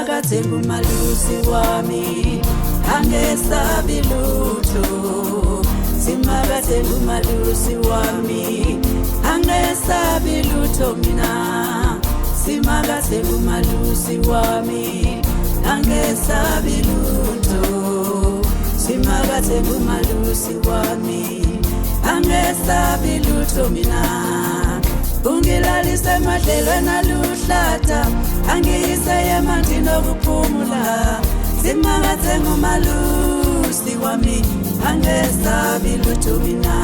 Simakadze ngumalusi wami, angesabi lutho. Simakadze ngumalusi wami, angesabi lutho mina. Simakadze ngumalusi wami, angesabi lutho. Simakadze ngumalusi wami, angesabi lutho mina. Ungilalise emadlelweni aluhlata, angiyise emanzini okuphumula. Simakadze ngumalusi wami, angesabi lutho mina.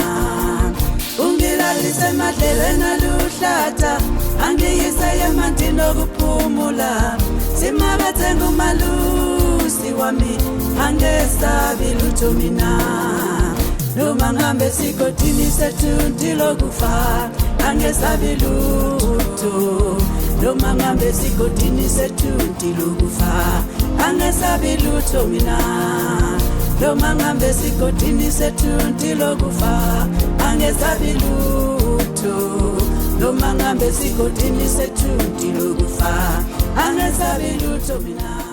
Ungilalise emadlelweni aluhlata, angiyise emanzini okuphumula. Simakadze ngumalusi wami, angesabi lutho mina. Noma ngihambe esigodini sethunzi lokufa, angesabi lutho. Noma ngihambe esigodini sethunzi lokufa, angesabi lutho mina. Noma ngihambe esigodini sethunzi lokufa, angesabi lutho. Noma ngihambe esigodini sethunzi lokufa, angesabi lutho mina.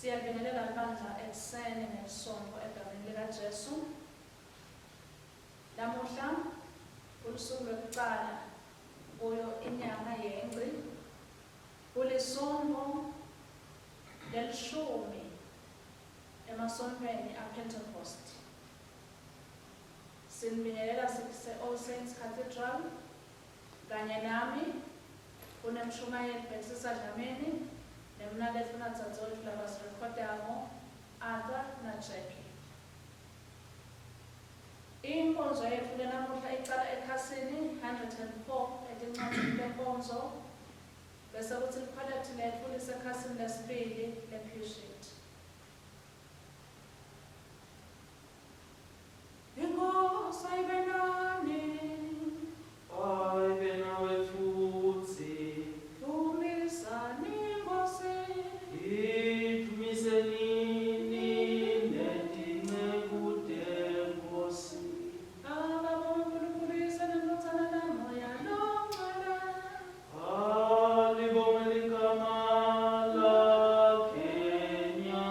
Siyabingelela bandla ekuseni ngeSonto egameni likaJesu. Namuhla kulusuku lwekucala kuyo inyanga yeNgci, kulisonto lelishumi emasontweni aPentecost. Sinibingelela sise-All Saints Cathedral kanye nami kunemshumayeli Betsisa Dlamini nemnaketfu nadzadzewetfu labasirekhodako Arthur naJackie. Inkonzo yetfu ke namuhla icala ekhasini 104 etincwadzini tenkonzo bese kutsi likhwalethi letfu lisekhasini lesibili le-pew sheet. Inkosi ayibe nani. Ayibe nawe futsi. Dvumisani iNkhosi. Idvumise nini netinceku teNkhosi. Ababonge uNkulunkulu Uyise neNdvodzana naMoya Longcwele. Alibonge ligama lakhe nyalo.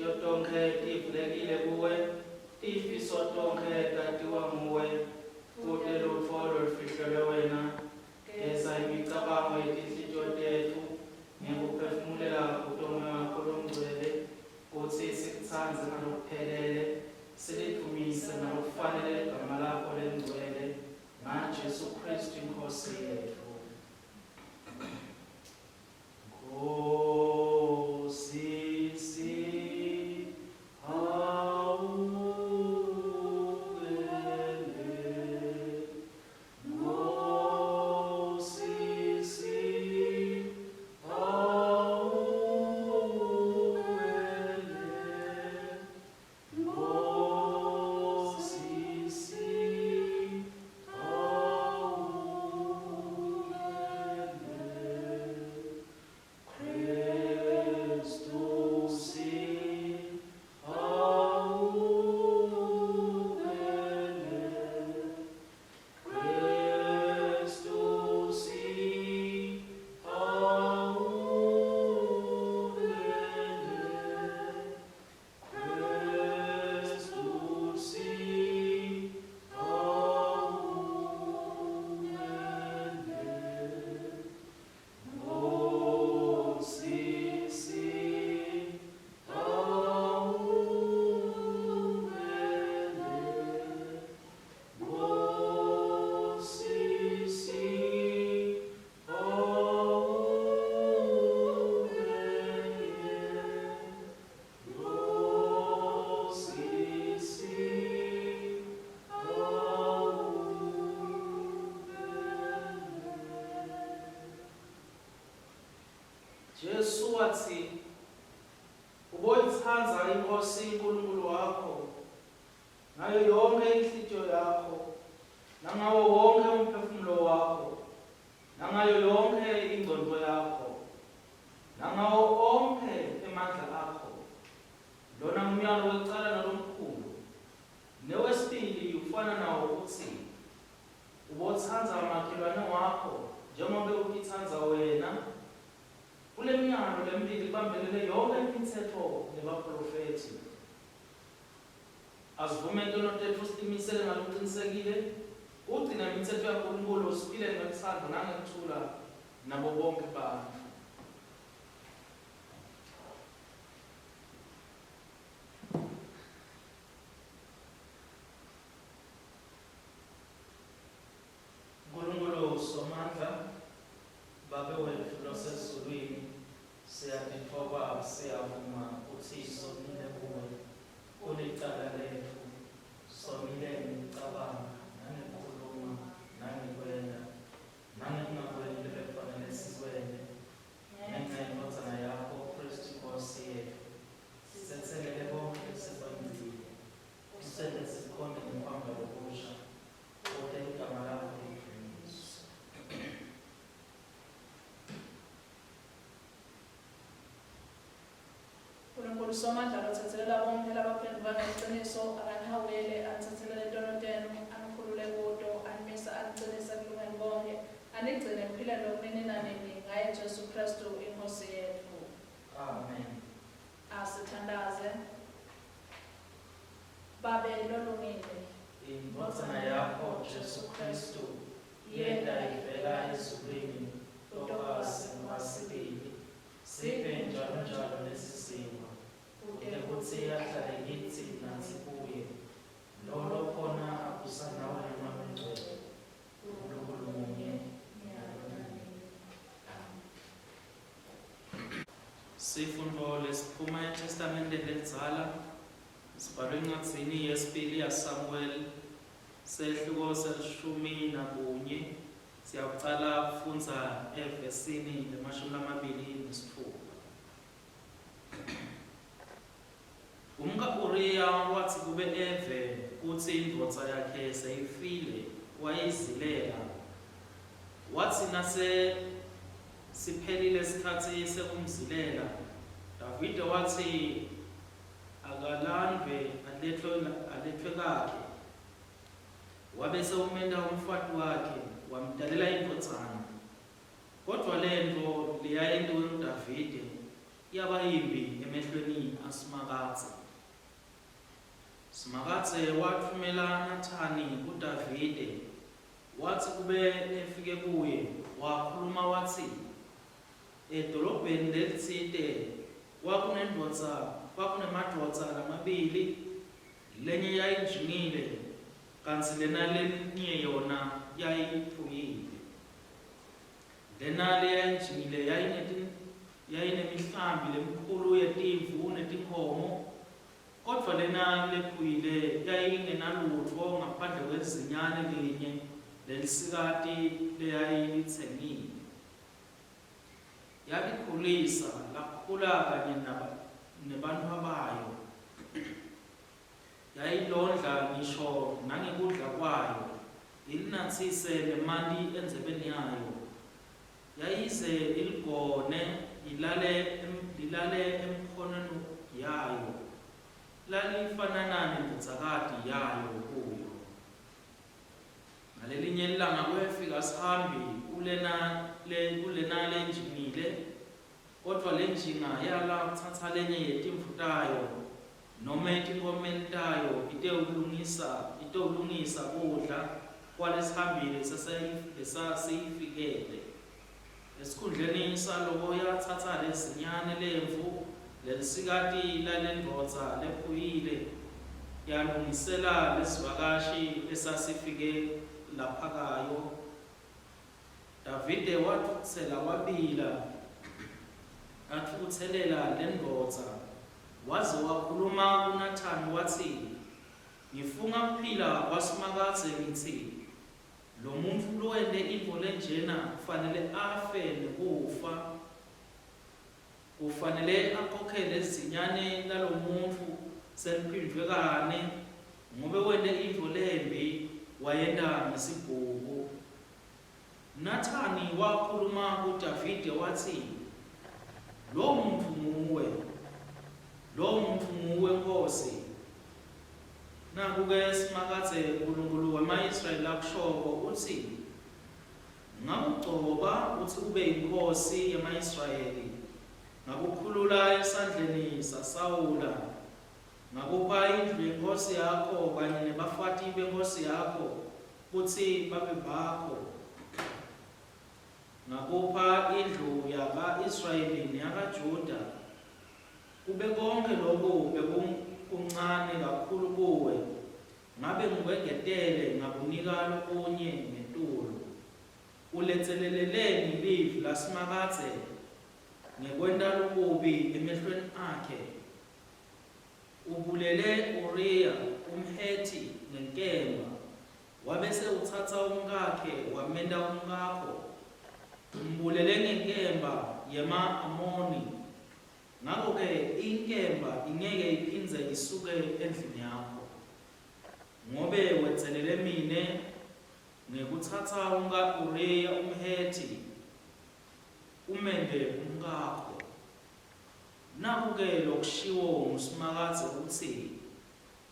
Tinhlitiyo tonkhe tivulekile kuwe, tifiso tonkhe tatiwa nguwe, kute lutfo lolufihlelwe wena. Geza imicabango yetinhlitiyo tetfu ngekuphefumulela kutomoya wakho longcwele, kutsi sikutsandze ngalokuphelele, silidvumise ngalokufanele ligama lakho lelingcwele, ngaJesu Khristu iNkhosi yetfu. Nkosi sihawukele, Nkosi sihawukele, Nkosi sihawukele, Kristu sihawukele, Kristu sihawukele. Kristu sihawukele, Nkosi sihawukele, Nkosi sihawukele. Jesu watsi, Uboyitsandza iNkhosi uNkulunkulu wakho ngayo yonkhe inhlitiyo yakho, nangawo wonkhe umphefumulo wakho, nangayo yonkhe ingcondvo yakho, nangawo onkhe emandla akho. Lona ngumyalo wekucala nalomkhulu. Newesibili ufana nawo utsi, Ubotsandza makhelwane wakho njengobe utitsandza wena. Kulemiyalo lemibili kubambelele yonkhe imitsetfo nebaphrofethi. Asivume tono tetfu sitimisele ngalokucinisekile kugcina imitsetfo yaNkulunkulu siphile ngelutsandvo nangekuthula nabo bonkhe bantfu. Nkulunkulu Somandla, Babe wetfu loseZulwini, siyatitfoba siyavuma kutsi sonile kuWe. Kulicala letfu. Sonile ngekucabanga, nangekukhuluma, nangekwenta, nangekungakwenti lebekufanele sikwente. Ngenca yeNdvodzana yaKho, Khristu iNkhosi yetfu, sitsetselele konkhe lesekwentile. Usente sikhonte ngekuhamba lokusha, kute ligama lakho lidvunyiswe. Nkulunkulu Somandla lotsetselela bonkhe labaphendvuka ngeliciniso, akanihawukele, anitsetselele tono tenu, anikhulule kuto, animise anicinise ekulungeni konkhe, anigcine ekuphileni lokunini nanini, ngaye Jesu Khristu iNkhosi yetfu. Amen. Asithandaze. Babe lolungile. INdvodzana yakho Jesu Khristu yeta ivela ezulwini toba singwasibili. Siphe njalonjalo lesi sinkhwa, kute kutsi ahlale kitsi natsi kuye, lo lokhona abusa nawe naMoya Longcwele, Nkulunkulu munye, nyalo nanini. Amen. Sifundvo lesiphuma eThestamenteni Lelidzala sibhalwe encwadzini yesibili yaSamuweli, sehluko selishumi nakunye. Siyawucala kufundza evesini lemashumi lamabili nesitfupha. Umka-Uriya watsi kube eve kutsi indvodza yakhe seyifile, wayizilela. Watsi nase siphelile sikhatsi sekumzilela, Davide watsi akalandvwe aletfwe aletfwe kakhe. Wabe sewumenta umfati wakhe, wamtalela indvodzana. Kodvwa lentfo leyayentiwe nguDavide. yaba yimbi emehlweni aSimakadze. Simakadze watfumela Nathani kuDavide, watsi kube efike kuye, wakhuluma watsi, Edolobheni lelitsite kwakunendvodza, kwakunemadvodza lamabili, lenye yayinjingile kantsi lena lenye yona yayiphuyile. Lena leyayinjingile yayinemihlambi lemikhulu yetimvu netinkhomo, kodvwa lena lephuyile yayingenalutfo ngaphandle kwelizinyane linye lelisikati leyayilitsengile. Yalikhulisa lakhula kanye nebantfwabayo. Yayilondla ngisho nangekudla kwayo, ilinatsise nemanti endzebeni yayo. Yayize iligone ilale lilale emkhonweni yayo. Lalifanana nendvodzakati yayo kuyo. Ngalelinye lilanga kwefika sihambi kulena le kulena lenjingile, kodvwa lenjinga yala kutsatsa lenye yetimvu tayo nome etinkhomeni tayo itewulungisa itewulungisa kudla kwalesihambi lesasiyifikele. Esikhundleni saloko yatsatsa lezinyane lemvu lelisikati lalendvodza lephuyile yalungisela lesivakashi lesasifike laphakayo. Davide watfukutsela wabila, atfukutselela lendvodza, waze wakhuluma kuNathani watsi, Ngifunga kuphila kwaSimakadze ngitsi, Lomuntfu lowente intfo lenjena kufanele afe nekufa. Kufanele akhokhele lizinyane lalomuntfu seliphindvwe kane, ngobe wente intfo lembi wayenta ngesibhuku. Nathani wakhuluma kuDavide watsi, Lowo muntfu nguwe! Lowo muntfu nguwe, nkhosi! Naku-ke Simakadze Nkulunkulu wema-Israyeli lakushoko, utsi, Ngakugcoba kutsi ube yinkhosi yema-Israyeli, ngakukhulula esandleni saSawula, ngakupha indlu yenkhosi yakho kanye nebafati benkhosi yakho kutsi babe bakho. Ngakupha indlu yaka-Israyeli neyakaJuda. Kube konkhe loku bekukuncane kakhulu kuwe, ngabe ngikwengetele ngakunika lokunye ngetulu. Uletseleleleni livi laSimakadze ngekwenta lokubi emehlweni akhe? Ubulele Uriya, umHethi, ngenkemba, wabese utsatsa umkakhe wamenta umkakho. Umbulele ngenkemba yema-Amoni. Ngako-ke inkemba ingeke iphindze isuke endlini yakho, ngobe wedzelele mine ngekutsatsa umka-Uriya umHethi, umente umkakho. Naku-ke lokushiwo nguSimakadze utsi,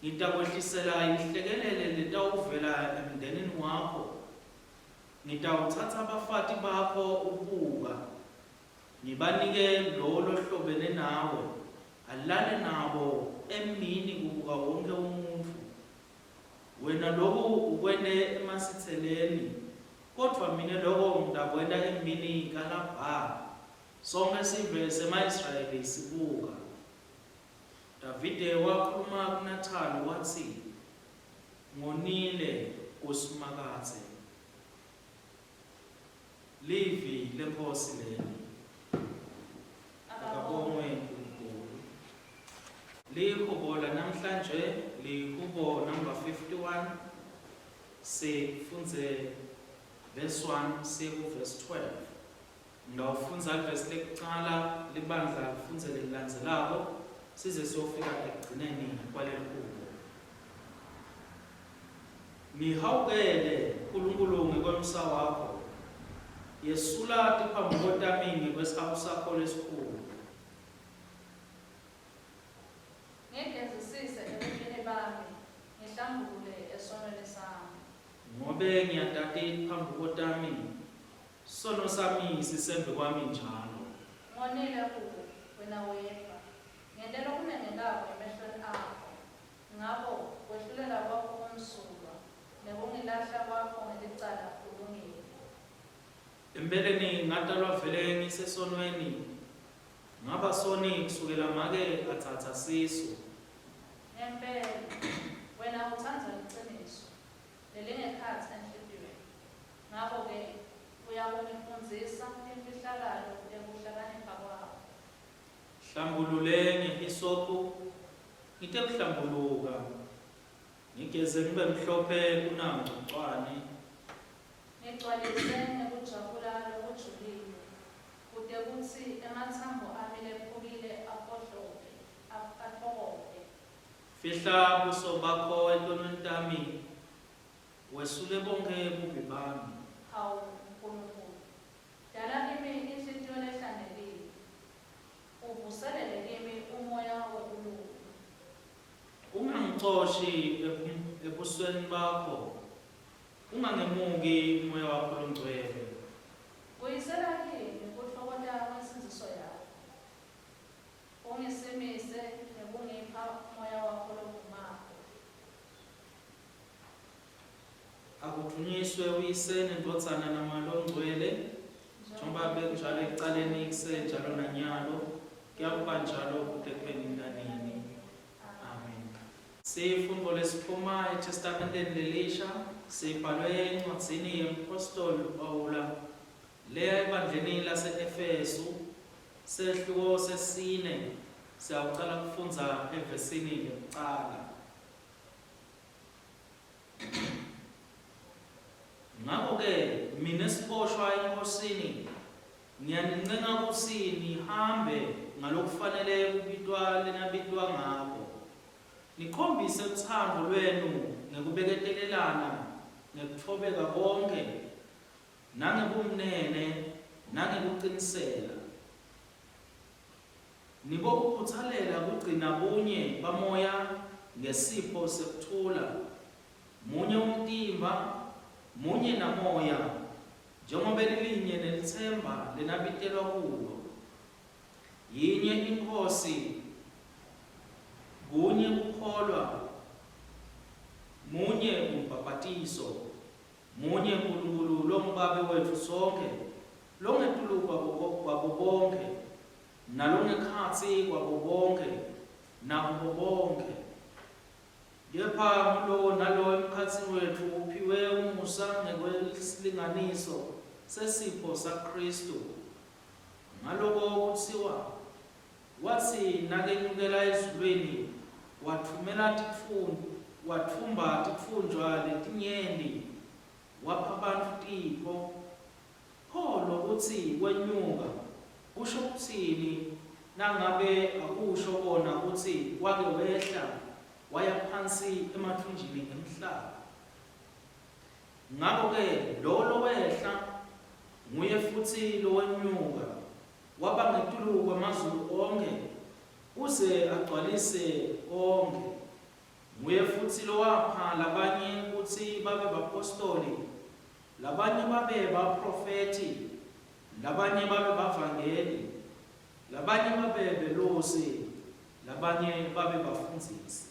Ngitakwehlisela inhlekelele letawuvela emndenini wakho, ngitawutsatsa bafati bakho ubuka, Ngibanike lowo lohlobene nawe, alale nabo emini kubuka wonkhe umuntfu. Wena loku ukwente emasitseleni, kodvwa mine loko ngitakwenta emini kalabha, sonkhe sive sema-Israyeli sibuka. Davide wakhuluma kuNathani watsi, Ngonile kuSimakadze. Livi leNkhosi leli. Akabongwe uNkulunkulu. Lihubo lanamhlanje lihubo number 51 sifundze verse 1 siye ku verse 12. Ngawufundza livesi lekucala libandla lifundze lelilandzelako size siyofika ekugcineni kwaleli hubo. Ngihawukele, Nkulunkulu, ngekwemsa wakho, yesula tiphambuko tami ngekwesihawu sakho lesikhulu. Ngigezisise ebubini bami, ngihlambulule esonweni sami. Ngobe ngiyatati tiphambuko tami, sono sami sisembikwami njalo. Ngonile kuwe. Wena wedvwa. Ngente lokunengekako emehlweni akho, ngako kwehlulela kwakho kumsulwa, nekungilahla kwakho ngelicala kulungile. Empeleni ngatalwa vele ngisesonweni, ngaba soni kusukela make atsatsa sisu. Ngempela, wena utsandza liciniso, lelingekhatsi enhlitiyweni, ngako-ke uyakungifundzisa imfihlakalo yekuhlakanipha kwakho. Hlambulule ngehisophu, ngitekuhlambuluka, ngigeze ngibe mhlophe kunangcocwane. Ngigcwalise ngekujabula lokujulile, kute kutsi ematsambo ami lephukile afohloke, atfokote. Fihla buso bakho etonweni tami, wesule bonkhe bubi bami. Hawu, Nkulunkulu, dala kimi inhlitiyo lehlantekile, uvuselele kimi umoya wekulunga. Ungangicoshi ebusweni bakho, ungangemuki umoya wakho longcwele. Buyisela kimi kutfokota kwensindziso yakho, ungisimise ngekungipha umoya wakho lovumako. Akudvunyiswe uYise neNdvodzana naMoya Longcwele, njengoba bekunjalo ekucaleni kusenjalo nanyalo, kuyakuba njalo kute kube nini nanini. Amen. Sifundvo lesiphuma eTestamenteni lelisha sibhalwe encwadzini yemphostoli Pawula leya ebandleni lase-Efesu, sehluko sesine, siyawucala kufundza evesini lekucala. Ngako-ke mine siboshwa eNkhosini, ngiyanincenga kutsi nihambe ngalokufanele kubitwa lenabitwa ngako, nikhombise lutsandvo lwenu ngekubeketelelana ngekutfobeka konkhe, nangebumnene, nangekucinisela. Nibokukhutsalela kugcina bunye baMoya ngesipho sekuthula. Munye umtimba, munye naMoya, njengobe lilinye nelitsemba lenabitelwa kulo. Yinye iNkhosi, kunye kukholwa, munye umbhabhatiso, Munye Nkulunkulu longuBabe wetfu sonkhe, longetulu kwabo bonkhe, nalongekhatsi kwabo bonkhe, nakubo bonkhe. Kepha ngulowo nalowo emkhatsini wetfu uphiwe umusa ngekwesilinganiso sesipho saKhristu. Ngaloko kutsiwa, Watsi nakenyukela ezulwini, watfumela watfumba titfunjwa letinyenti, wapha bantfu tipho. Pho lokutsi wenyuka kusho kutsini nangabe akusho kona kutsi wake wehla waya phansi ematfunjini emhlaba? Ngako-ke lowo lowehla nguye futsi lowenyuka Waba ngetulu kwemazulu onkhe, kuze agcwalise konkhe. Nguye futsi lowapha labanye kutsi babe baphostoli, labanye babe baphrofethi, labanye babe bavangeli, labanye babe belusi, labanye babe bafundzisi.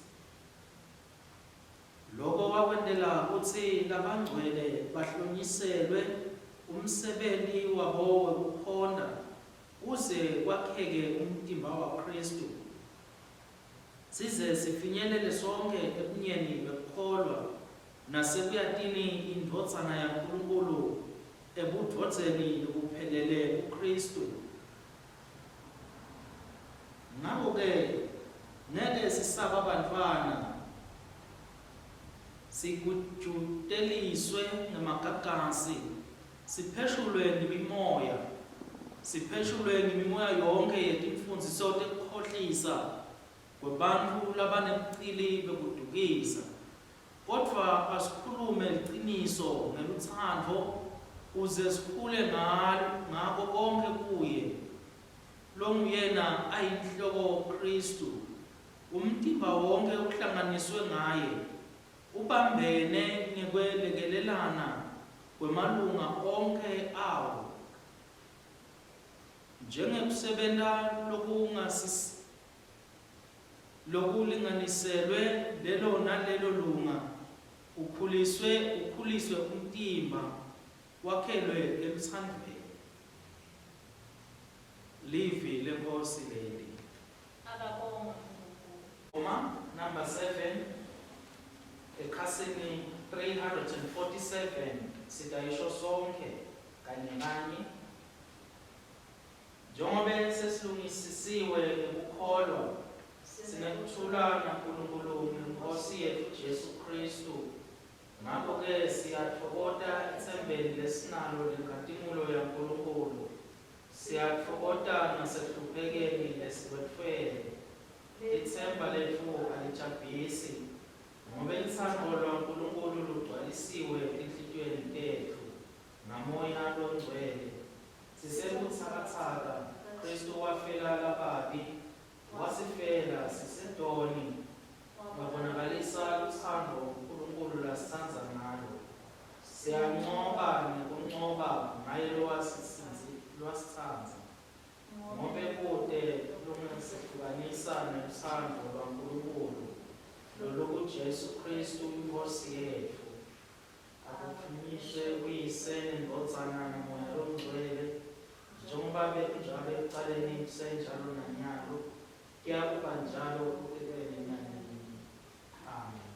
Loko wakwentela kutsi labangcwele bahlonyiselwe umsebenti wabo wekukhonta kuze kwakheke umtimba waKhristu, size sifinyelele sonkhe ebunyeni bekukholwa nasekuyatini iNdvodzana yaNkulunkulu ebudvodzeni lobuphelele kuKhristu. Ngako-ke ngeke sisaba bantfwana, sigujuteliswe ngemagagasi, sipheshulwe ngimimoya, sipheshulwe ngimimoya yonkhe yetimfundziso tekukhohlisa kwebantfu labanebucili bekudukisa. Kodvwa asikhulume liciniso ngelutsandvo kuze sikhule ngako konkhe kuye longuyena ayinhloko Khristu. Umtimba wonkhe uhlanganiswe ngaye, ubambene ngekwelekelelana kwemalunga onkhe awo. Njengekusebenta lokungasis lokulinganiselwe lelo nalelo lunga, ukhuliswe ukhuliswe umtimba wakhelwe elutsandvweni. Livi leNkhosi leli. Akabongwe Nkulunkulu. Ngoma number 7 ekhasini 347 sitayisho sonkhe kanye kanye. Njengobe sesilungisisiwe ngekukholwa, sinekuthula naNkulunkulu ngeNkhosi yetfu Jesu Khristu. Ngako-ke siyatfokota etsembeni lesinalo lenkhatimulo yaNkulunkulu. Siyatfokota nasekuhluphekeni lesikwetfwele. Litsemba letfu alijabhisi, ngobe lutsandvo lwaNkulunkulu lugcwalisiwe etinhlitiyweni tetfu ngaMoya Longcwele. Sisebutsakatsaka, Khristu wafela lababi, wasifela sisetoni, wabonakalisa lutsandvo Nkulunkulu lasitsandza ngalo. Siyancoba nekuncoba ngaye lowasitsandza. Ngobe kute longasehlukanisa nelutsandvo lwaNkulunkulu lolukuJesu Khristu iNkhosi yetfu. Akudvunyiswe uYise neNdvodzana naMoya Longcwele, njengoba bekunjalo ekucaleni kusenjalo nanyalo, kuyakuba njalo kute kube nini nanini. Amen.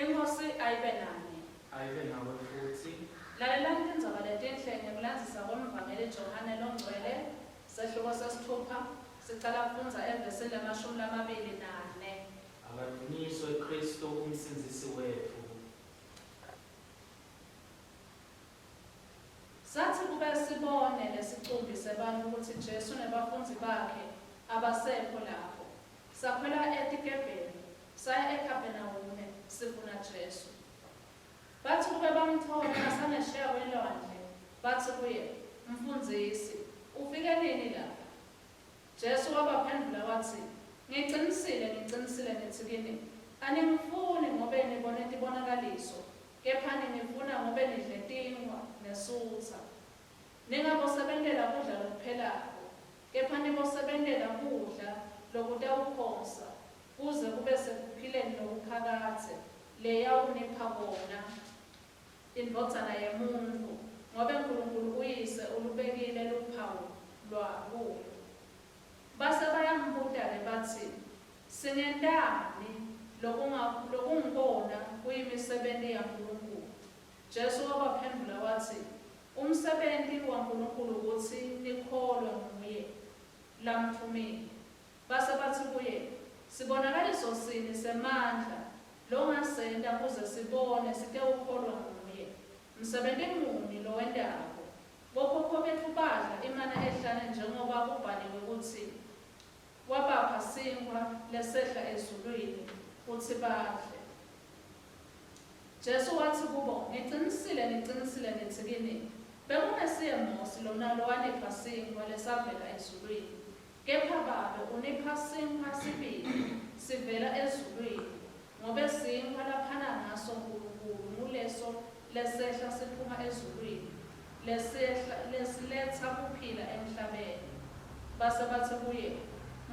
INkhosi ayibe nani. Ayibe nawe futsi. Lalelani tindzaba letinhle ngekulandzisa kwemvangeli Johane Longcwele, sehluko sesitfupha, sicala kufundza evesini lemashumi lamabili nane. Akadvunyiswe Khristu uMsindzisi wetfu. Satsi kube sibone lesicumbi sebantfu kutsi Jesu nebafundzi bakhe abasekho lapho, sakhwela etikebheni, saya eKhaphenawume, sifuna Jesu. Batsi kube bamtfole asangesheya kwelwandle, batsi kuye, Mfundzisi, ufike nini lapha? Jesu wabaphendvula watsi, Ngicinisile, ngicinisile ngitsi kini, Aningifuni ngobe nibone tibonakaliso, kepha ningifuna ngobe nidle tinkhwa, nesutsa. Ningabosebentela kudla lokuphelako, kepha nibosebentela kudla lokutawukhonsa kuze kube sekuphileni lokuphakadze, leyawunipha kona iNdvodzana yeMuntfu, ngobe Nkulunkulu uYise ulubekile luphawu lwakuyo. Base bayambuta-ke batsi, Singentani lokungukona kuyimisebenti yaNkulunkulu? Jesu wabaphendvula watsi, Umsebenti waNkulunkulu kutsi nikholwe nguye lamtfumile. Base batsi kuye, Sibonakaliso sini semandla longasenta kuze sibone sitewukholwa nguye? Msebenti muni lowentako? Bokhokho betfu badla imana ehlane njengoba kubhaliwe kutsi, Wabapha sinkhwa lesehla ezulwini kutsi badle. Jesu watsi kubo, Ngicinisile, ngicinisile ngitsi kini, Bekungesiye Mosi lona lowanipha sinkhwa lesavela ezulwini, kepha Babe unipha sinkhwa sibili sivela ezulwini, ngobe sinkhwa laphana ngaso Nkulunkulu nguleso lesehla siphuma ezulwini, lesehla, lesiletsa kuphila emhlabeni. Base batsi kuye,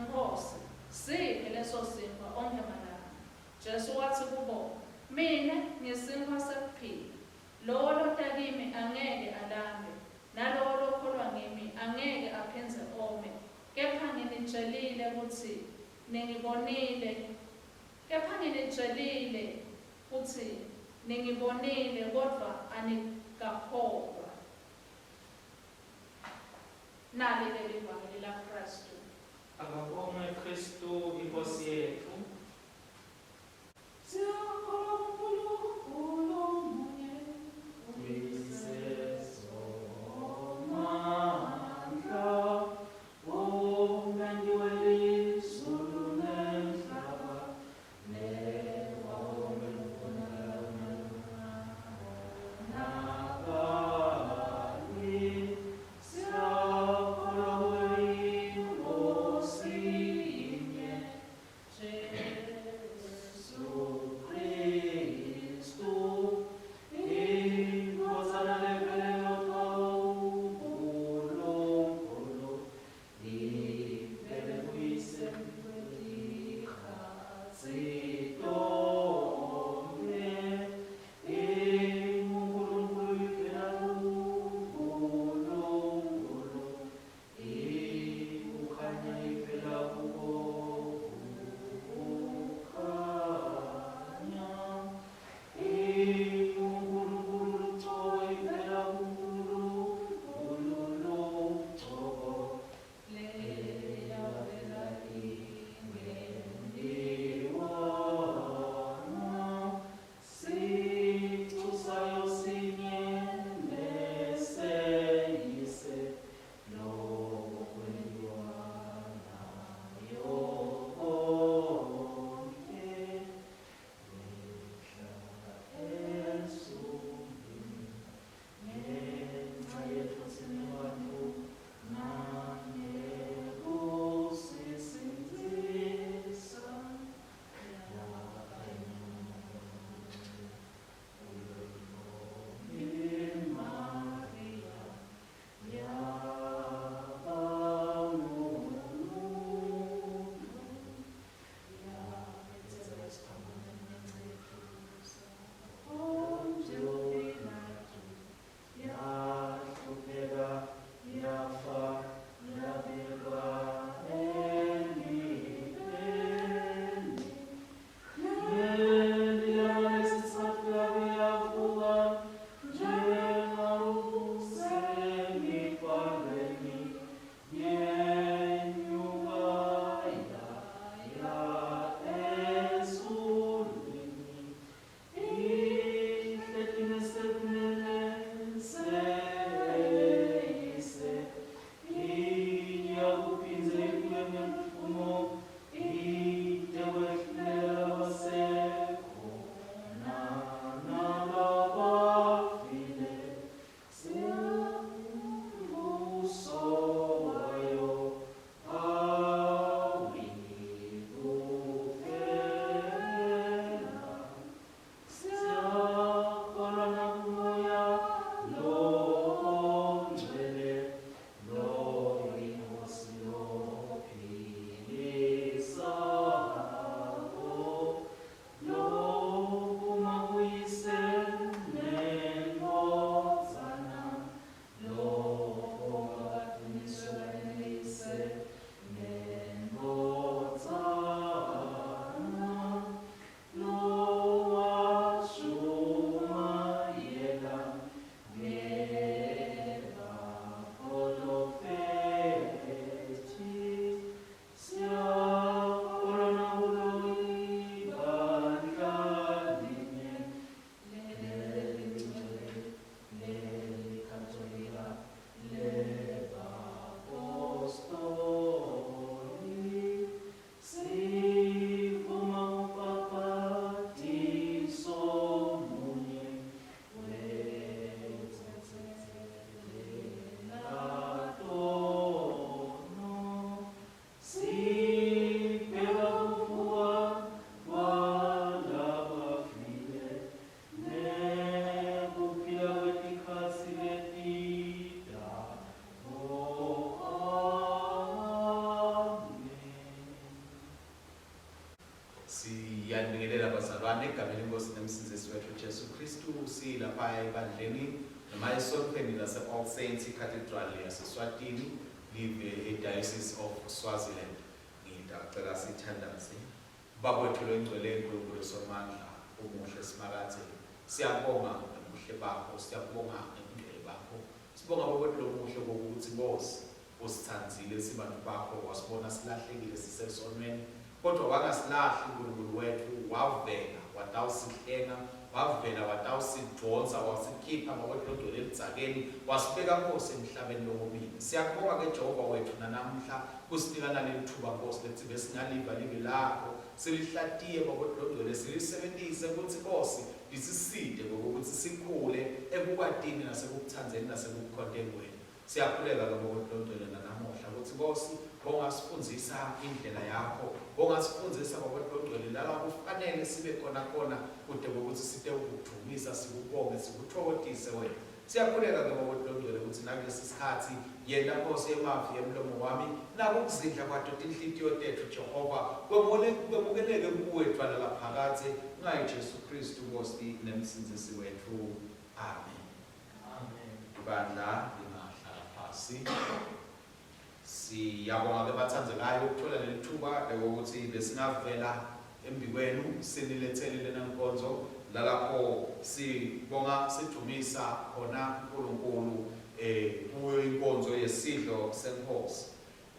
Nkhosi, siphe leso sinkhwa onkhe malanga. Jesu watsi kubo, Mine ngisinkhwa sekuphila. Lowo lota kimi angeke alambe, nalowo lokholwa ngimi angeke aphindze ome. Kepha nginitjelile kutsi ningibonile, kepha nginitjelile kutsi ningibonile, kodvwa anikakholwa. Nali-ke livangeli laKhristu. Akabongwe Khristu iNkhosi yetfu. Siyakholwa kuNkulunkulu munye, Uyise Somandla, uMenti welizulu nemhlaba, nekonakali. Siyakholwa kuYise. Siyanibingelela bazalwane egameni lenkosi nemsindzisi wethu Jesu Kristu silapha ebandleni noma esontfweni lase All Saints Cathedral yaseSwatini live eDiocese of Swaziland. Ngitacela sithandaze. Baba wethu loyingcwele Nkulunkulu Somandla umuhle Simakadze siyabonga ngebuhle bakho siyabonga ngebungcwele bakho sibonga Baba wethu lomuhle kokuthi Nkosi Usitsandzile sibantfu bakho, wasibona silahlekile sisesonweni, kodvwa wangasilahli Nkulunkulu wetfu, wavela watawusihlenga, wavela watawusidvonsa, wasikhipha ngakwedlodvwele eludzakeni, wasibeka Nkhosi emhlabeni lowomile. Siyakubonga ke Jehova wetfu nanamuhla kusinika nalelitfuba Nkhosi lekutsi besingaliva livi lakho, silihlatiye bakwedlodvwele, silisebentise kutsi Nkhosi lisisite kwekutsi sikhule ekukwatini nasekukutsandzeni nasekukukhonteni wena. Siyakhuleka ke Baba Longcwele nanamuhla kutsi Nkosi bongasifundzisa indlela yakho, bongasifundzisa Baba Longcwele lala kufanele sibe khona khona kute kwekutsi sitewukudvumisa, sikubonge, sikutfokotise wena. Siyakhuleka ke Baba Longcwele kutsi nakulesi sikhatsi yenta Nkosi emavi emlomo wami nakukuzindla kwato tinhlitiyo tetfu Jehova kwemukeleke kuwe dvwala laphakadze ngaye Jesu Khristu Nkosi nemsindzisi wetfu. Amen. Ibandla lingahlala phasi. Siyabonga ke bathandzekayo ukuthola leli thuba lokuthi besingavela embikwenu sinilethele lena nkonzo lalapho sibonga sidumisa khona uNkulunkulu eh kuyo inkonzo yesidlo senkosi.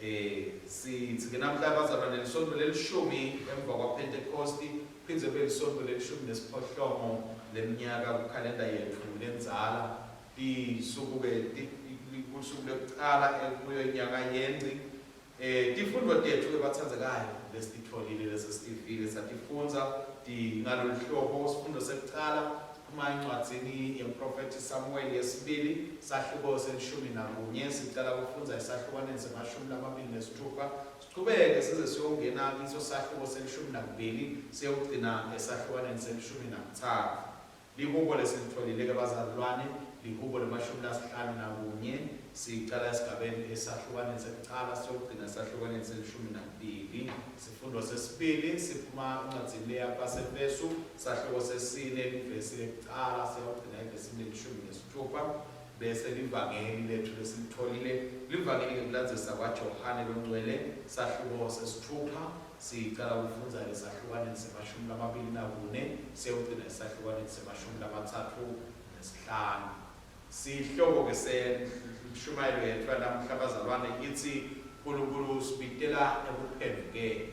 Eh sithi ke namhla bazalwane lisonto lelishumi emva kwaPhentekosti phindze kube lisonto lelishumi nesiphohlongo leminyaka kukhalenda yetfu lendzala lisuku ke lusuku lwekucala kuyo inyanga yeNgci. Eh tifundvo tetfu ke batsandzekayo lesititfolile lesesitivile satifundza ngalolu hlobo sifundo sekucala Siphuma encwadzini yemprofethi Samuweli yesibili, sahluko selishumi nakunye. Sicala kufundza esahlukwaneni semashumi lamabili nesitfupha, sichubeke size siyongena kiso sahluko selishumi nakubili, siyewugcina esahlukwaneni selishumi nakutsatfu. Lihubo lesilitfolile-ke bazalwane, lihubo lemashumi lasihlanu nakunye. Sicala esigabeni esahlukwaneni sekucala siyogcina esahlukwaneni selishumi nakubili. Sifundvo sesibili siphuma encwadzini leya kubaseEfesu, sahluko sesine, livesi lekucala siyawugcina evesini lelishumi nesitfupha. Bese livangeli letfu lesilitfolile, livangeli ngekulandzisa kwaJohane loNgcwele, sahluko sesitfupha, sicala kufundza esahlukwaneni semashumi lamabili nakune siyewugcina esahlukwaneni semashumi lamatsatfu nesihlanu. Sihloko-ke senshumayelo yetfu yanamuhla bazalwane itsi Nkulunkulu usibitela ekuphendvukeni.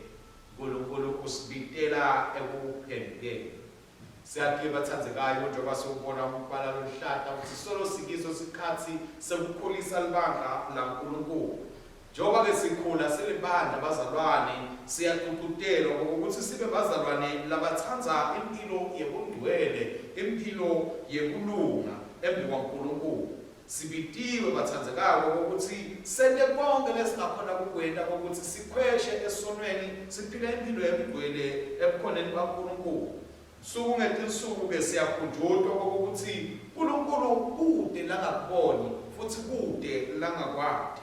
Nkulunkulu usibitela ekuphendvukeni. Siyati-ke batsandzekayo njengoba siwubona umbala loluhlata kutsi solo sikiso sikhatsi sekukhulisa libandla laNkulunkulu. Njengoba-ke sikhula silibandla bazalwane, siyagcugcutelwa ngokuthi sibe bazalwane labatsandza imphilo yebungcwele, imphilo yekulunga embikwaNkulunkulu. Sibitiwe batsandzekako ukuthi sente konkhe lesingakhona kukwenta ukuthi sikhweshe esonweni, siphile imphilo yebungcwele ebukhoneni baNkulunkulu. Nsuku ngetinsuku-ke siyakhunjutwa kokuthi Nkulunkulu kute langakuboni futsi kute langakwati.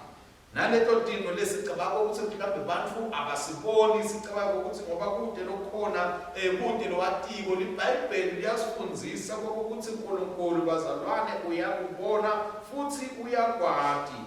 Naleto tintfo lesicabanga kutsi mhlawumbe bantfu abasiboni, sicabanga kutsi ngoba kute lokhona, eh, kute lowatiko, liBhayibheli liyasifundzisa kokuthi Nkulunkulu bazalwane uyakubona futsi uyakwati.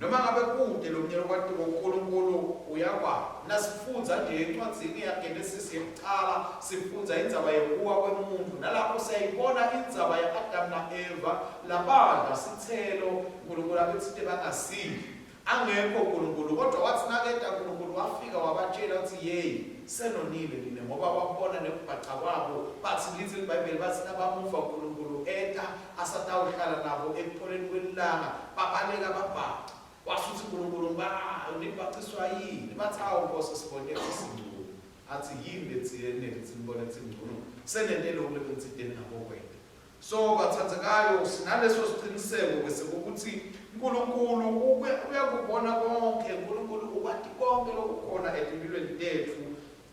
Noma ngabe kute lomunye lokwatiko uNkulunkulu uyakwati. Nasifundza nje encwadzini yaGenesisi yekucala sifundza indzaba yekuwa kwemuntfu nalapho siyayibona indzaba ya-Adamu na-Eva labadla sitselo Nkulunkulu abetsite bangasidli. Angekho Nkulunkulu kodvwa watsi naketa Nkulunkulu wafika wabatjela kutsi yeyi senonile nine ngoba wabona nekubhaca kwabo batsi litsi liBhayibheli batsi nabamuva Nkulunkulu eta asatawuhlala nabo ekupholeni kwelilanga, babaleka babhaca. Washo utsi Nkulunkulu ngiba nibhaciswa yini? Batsi awu Nkosi sibone kutsi singcunu. Atsi yini letsile lenetsi nibone kutsi ngcunu? Senente loku lebengitsite ningabokwenta. So batsandzekayo sinaleso siciniseko ke sekukuthi Nkulunkulu uyakubona konke, Nkulunkulu ukwati konke lokukhona etimphilweni tetfu.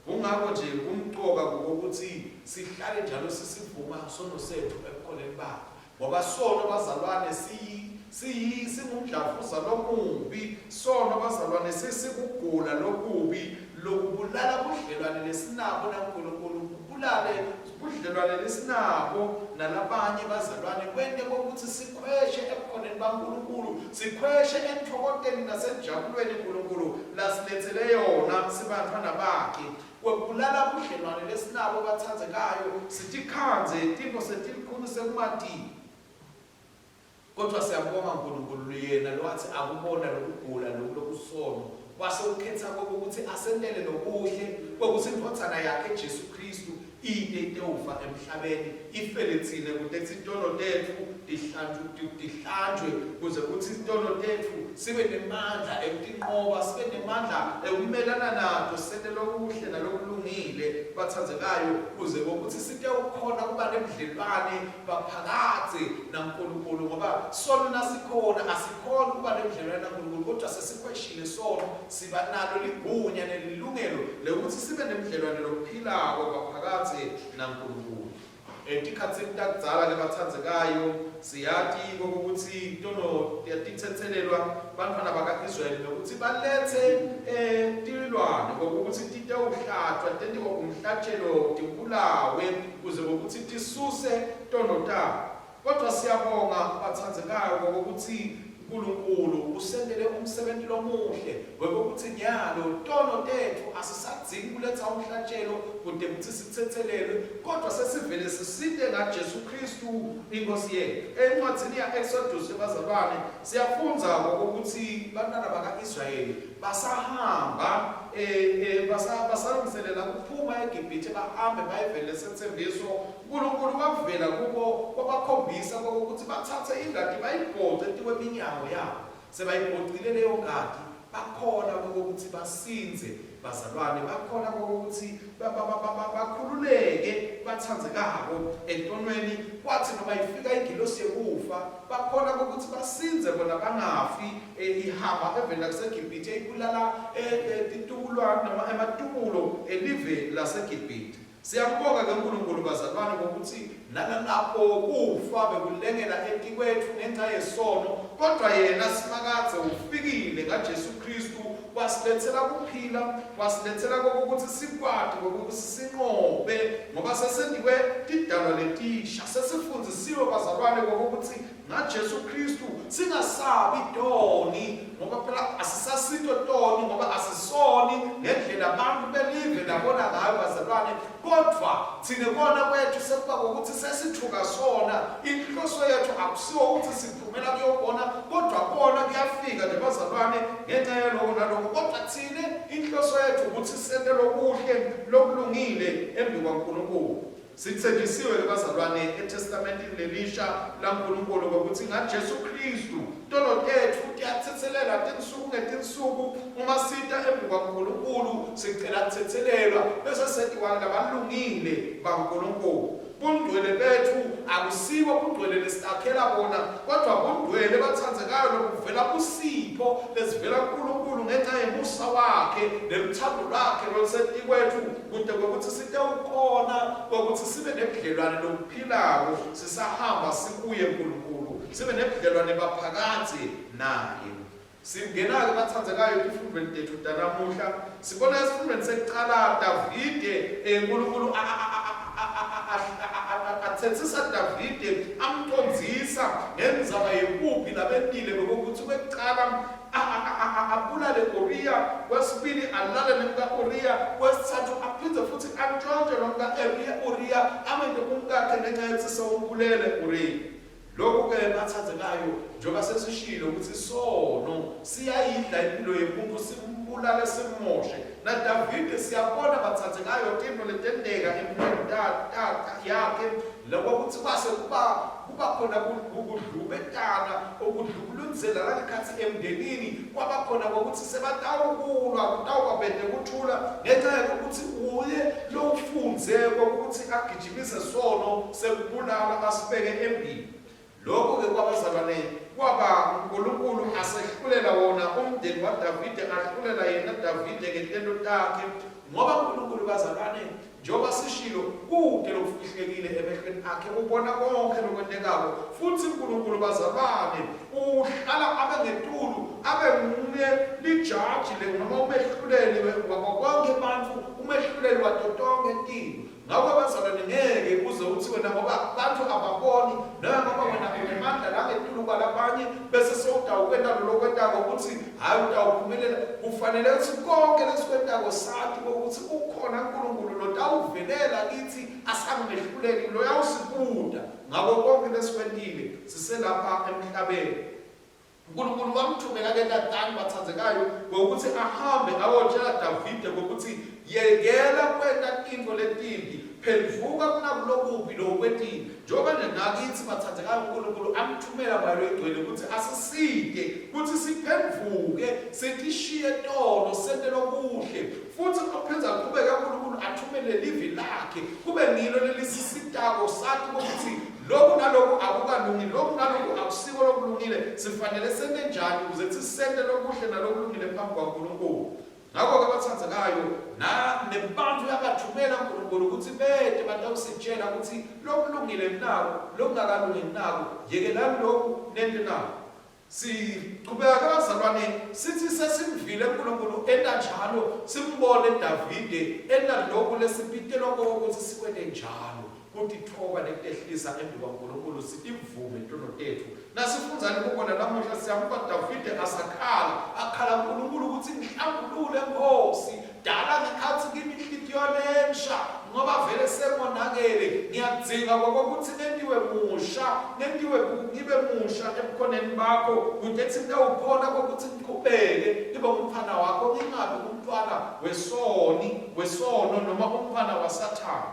Kungako nje kumcoka kukokutsi sihlale njalo sisivuma sono setfu ebukhoneni bakhe, ngoba sono bazalwane siyi Siyi singumdlavuza lomubi sono bazalwane sesikugula lokubi lokubulala budlelwane lesinabo naNkulunkulu kubulale budlelwane lesinabo nalabanye bazalwane kwente kokuthi sikhweshe ebukhoneni baNkulunkulu sikhweshe entfokoteni nasenjabulweni uNkulunkulu lasilethele yona sibantfwana bakhe kwebulala budlelwane lesinabo bathandzekayo sitikhandze tintfo setilikhuni sekumatini. Kodvwa siyabonga Nkulunkulu yena lowatsi akubona lokugula loku lokusono, wase ukhetsa kwekutsi asentele lokuhle, kwekutsi iNdvodzana yakhe Jesu Khristu ite itewufa emhlabeni, ifele tsine kute kutsi tono tetfu tihlanjwe, kuze kutsi tono tetfu sibe nemandla ekutinqoba, sibe nemandla ekumelana nato, sente lokuhle nalokulungile, batsandzekayo, kuze kwekutsi sitewukhona kuba nebudlelwane baphakadze naNkulunkulu ngoba sono nasikhona asikhoni kuba nebudlelwane naNkulunkulu kodwa sesikhweshile sono siba nalo ligunya nelilungelo lekutsi sibe nebudlelwane lobuphilako baphakadze naNkulunkulu. Etikhatsini takudzala ke batsandzekayo siyati kokutsi tono titsetselelwa bantfwana baka-Israyeli ngekutsi baletse tilwane kokutsi titewuhlatjwa tentiwe umhlatjelo tibulawe kuze ngokuthi tisuse tono tabo. Kodwa siyabonga batsandzekayo ngokuthi uNkulunkulu usentele umsebenzi lomuhle wekuthi nyalo tono tetfu asisadzingi kuletsa umhlatjelo kute kutsi sitsetselelwe kodwa sesivele sisite ngaJesu Kristu inkosi yethu. Encwadzini ya-Exodus ebazalwane siyafundza ngokuthi bantwana baka-Israyeli basahamba basalungiselela kuphuma eGibhithe bahambe baye eveni lesetsembiso. uNkulunkulu wavela kubo wabakhombisa kokuthi bathathe ingadi bayibhoce etikweminyango yabo. Sebayibhocile leyo ngadi bakhona kokuthi basindze bazalwane, bakhona kokuthi bakhululeke batsandzekako etonweni. Kwathi noma ifika ingilosi yekufa bakhona kokuthi basindze bona bangafi. Ihamba eveni laseGibhithe ibulala titukulwane noma ematubulo elive laseGibhithe. Siyambonga ke uNkulunkulu bazalwane ngokuthi nalalapho kufa bekulengela etikwetfu ngenxa yesono, kodwa yena Simakadze ufikile ngaJesu Khristu wasilethela kuphila, wasilethela kokuthi sikwati kokuthi sinqobe ngoba sesentiwe tidalwa letisha, sesifundzisiwe bazalwane kokuthi ngaJesu Khristu singasabi toni ngoba phela asisasito toni ngoba asisoni ngendlela abantu belive labona ngayo bazalwane, kodvwa thine kona kwethu sekuba kokuthi sesithuka sona. Inhloso yethu akusiwo ukuthi siphumela kuyobona, kodwa kona kuyafika nje bazalwane ngenxa yaloko naloko, kodwa thine inhloso yethu ukuthi sente lokuhle lokulungile embi kwaNkulunkulu. Sitsenjisiwe ke bazalwane eTestamentini lelisha laNkulunkulu ngokuthi ngaJesu Kristu tono tetfu tiyatsetselelwa tinsuku ngetinsuku. Uma sita embi kwaNkulunkulu sicela kutsetselelwa bese sentiwa labalungile baNkulunkulu. Bungcwele betfu akusibo bungcwele lesitakhela bona, kodwa bungcwele batsandzekayo lobuvela kusipho lesivela kuNkulunkulu ngenxa yemusa wakhe neluthando lwakhe lolusetikwetfu, kute kwekutsi sitewukhona kwekutsi sibe nebudlelwane lobuphilako sisahamba sikuye Nkulunkulu, sibe nebudlelwane baphakadze naye. Singena-ke batsandzekayo etifundvweni tetfu tanamuhla, sibona esifundvweni sekucala Davide, Nkulunkulu atsetsisa Davide amcondzisa ngendzaba yekuphi labentile bekokuthi kwekucala abulale Uriya, kwesibili alale nemka-Uriya, kwesitsatfu aphindze futsi antjontje lomka-Uriya amente umkakhe ngenxa yekutsi sewumbulele Uriya. Lokhu-ke bathandzekayo, njengoba sesishilo ukuthi isono siyayidla impilo yemuntu, simbulale simmoshe. NaDavide siyabona bathandzekayo tintfo letenteka empilweni yakhe, lokho kwase kuba kuba khona kudlubetana okudlubulundzela langekhatsi emndenini, kwaba khona kokuthi sebatawukulwa kutawuba bete kuthula ngenxa yokuthi uye lowufundze kokuthi agijimise sono sekubulala asibeke embili. Lokho-ke kwabazalwane kwaba uNkulunkulu asehlulela wona umndeni waDavide, ahlulela yena Davide ngetento takhe, ngoba uNkulunkulu bazalwane Njengoba sishilo, kute lokufihlekile emehlweni akhe, ubona konkhe lokwentekako. Futsi Nkulunkulu, bazalwane, uhlala abe ngetulu, abe nguye lijaji noma umehluleli wabo bonkhe bantfu, umehluleli wato tonkhe tintfo. Ngako bazalwane ngeke uze utsi wena ngoba bantfu ababoni noma ngoba wena unemandla langetulu kwalabanye bese sewutawukwenta lolokwentako kutsi hhayi utawuphumelela. Kufanele kutsi konke lesikwentako sati kwekutsi ukhona Nkulunkulu lotawuvelela kitsi asangumehluleli loyawusibuta ngako konke lesikwentile siselapha emhlabeni. Nkulunkulu wamthumela ke Nathani batsandzekayo ngokuthi ahambe ayotshela Davide ngokuthi yekela kwenta tintfo letimbi, phendvuka kunakulokubi lokwentile. Njengoba nje nakithi batsandzekayo uNkulunkulu amthumela Moya loyiNgcwele ukuthi asisite kutsi siphendvuke, sitishiye tono, sente lokuhle. Futsi uphindze aqhubeke uNkulunkulu athumele livi lakhe kube ngilo lelisisitako sati ukuthi Lokhu naloku akukalungi, lokhu naloku akusiko lokulungile. Sifanele sente njani ukuze kuthi sente lokuhle nalokulungile phambi kwaNkulunkulu? Ngakho-ke bathandzekayo, na nebantfu uyabathumela uNkulunkulu ukuthi bete batawusitshela ukuthi lokulungile naku, lokungakalungi naku, yekelani lokhu nente naku. Sichubeka ke bazalwane sithi sesimvile uNkulunkulu enta njalo, simbone Davide enta lokhu lesibitelwa ukuthi sikwente njalo, kutithoba nekutehlisa embi kwaNkulunkulu sitivume tono tetfu. Nasifundza lihubo lanamuhla siyamva Davide asakhala, akhala uNkulunkulu ukuthi ngihlambulule Nkosi, dala ngekhatsi kimi inhlitiyo lensha ngoba vele sengonakele, ngiyadzinga kokuthi ngentiwe musha, ngentiwe ngibe musha ebukhoneni bakho, kute kuthi ngitawukhona kokuthi ngiqhubeke ngibe ngumfana wakho, ngingabi umntwana wesoni, wesono noma umntwana waSathane.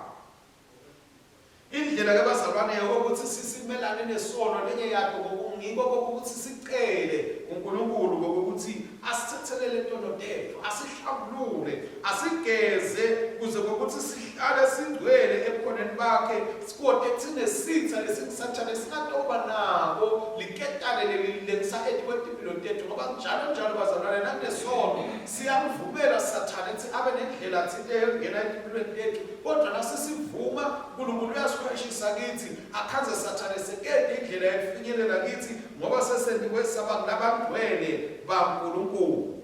Indlela ke bazalwane yokuthi sisimelane nesono lenye yakho ngiko kokuthi sicele uNkulunkulu kokuthi asithethelele tono tethu, asihlambulule, asigeze kuze kokuthi sihlale singcwele ebukhoneni bakhe, sikote sinesitha lesinguSathane singatoba nako liketane lelilengisa etikwetimpilo tethu, ngoba njalo njalo bazalwane nakunesono siyamvumela Sathane ukuthi abe nendlela thinte yokungena etimpilweni tethu. Kodwa nasisivuma, uNkulunkulu uyasikhweshisa kithi, akhanze Sathane sekede indlela yekufinyelela kithi, ngoba sesentiwe saba ngulabangcwele baNkulunkulu.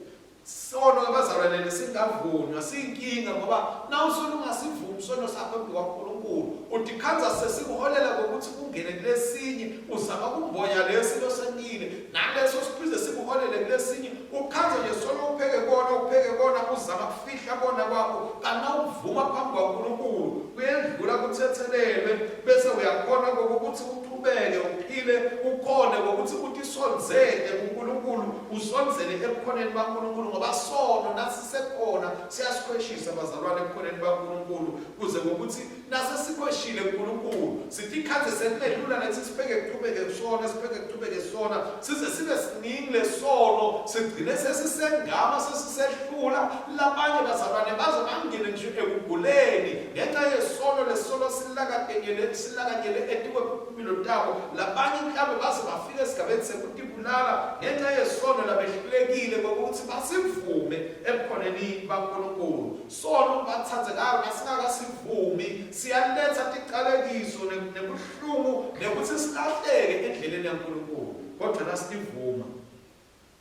Sono abazalwane lesingavunywa siyinkinga, ngoba nawusolo ungasivumi sono sakho embi kwaNkulunkulu, utikhandza sesikuholela ngokuthi ungene kulesinye, uzama kumbonya lesi losentile, naleso siphinde sikuholele kulesinye, ukhandze nje solo upheke kona upheke kona uzama kufihla kona kwakho, kanti nawuvuma phambi kwaNkulunkulu kuyendlula kuthethelelwe, bese uyakhona kokuthi uchubeke uphile, ukhone kokuthi utisondzele kuNkulunkulu, usondzele ebukhoneni baNkulunkulu, ngoba sono nasisekhona siyasikhweshisa bazalwane ebukhoneni baNkulunkulu, kuze kokuthi Nasesikweshile kuNkulunkulu, sitikhandze sekunelula nethi sipheke kuchubeke kusona, sipheke kuchubeke sona, size sibe siningi lesono, sigcine sesisengama, sesisehlula. Labanye bazalwane baze bangene nje ekuguleni ngenxa yesono, lesono silakanyele silakanyele etikwempilo tabo. Labanye mhlawumbe baze bafike esigabeni sekutibulala ngenxa yesono labehlulekile kokuthi basivume ebukhoneni baNkulunkulu. Sono batsandzekayo nasingakasivumi siyaletsa ticalekiso nebuhlungu nekutsi silahleke endleleni yaNkulunkulu. Kodvwa nasitivuma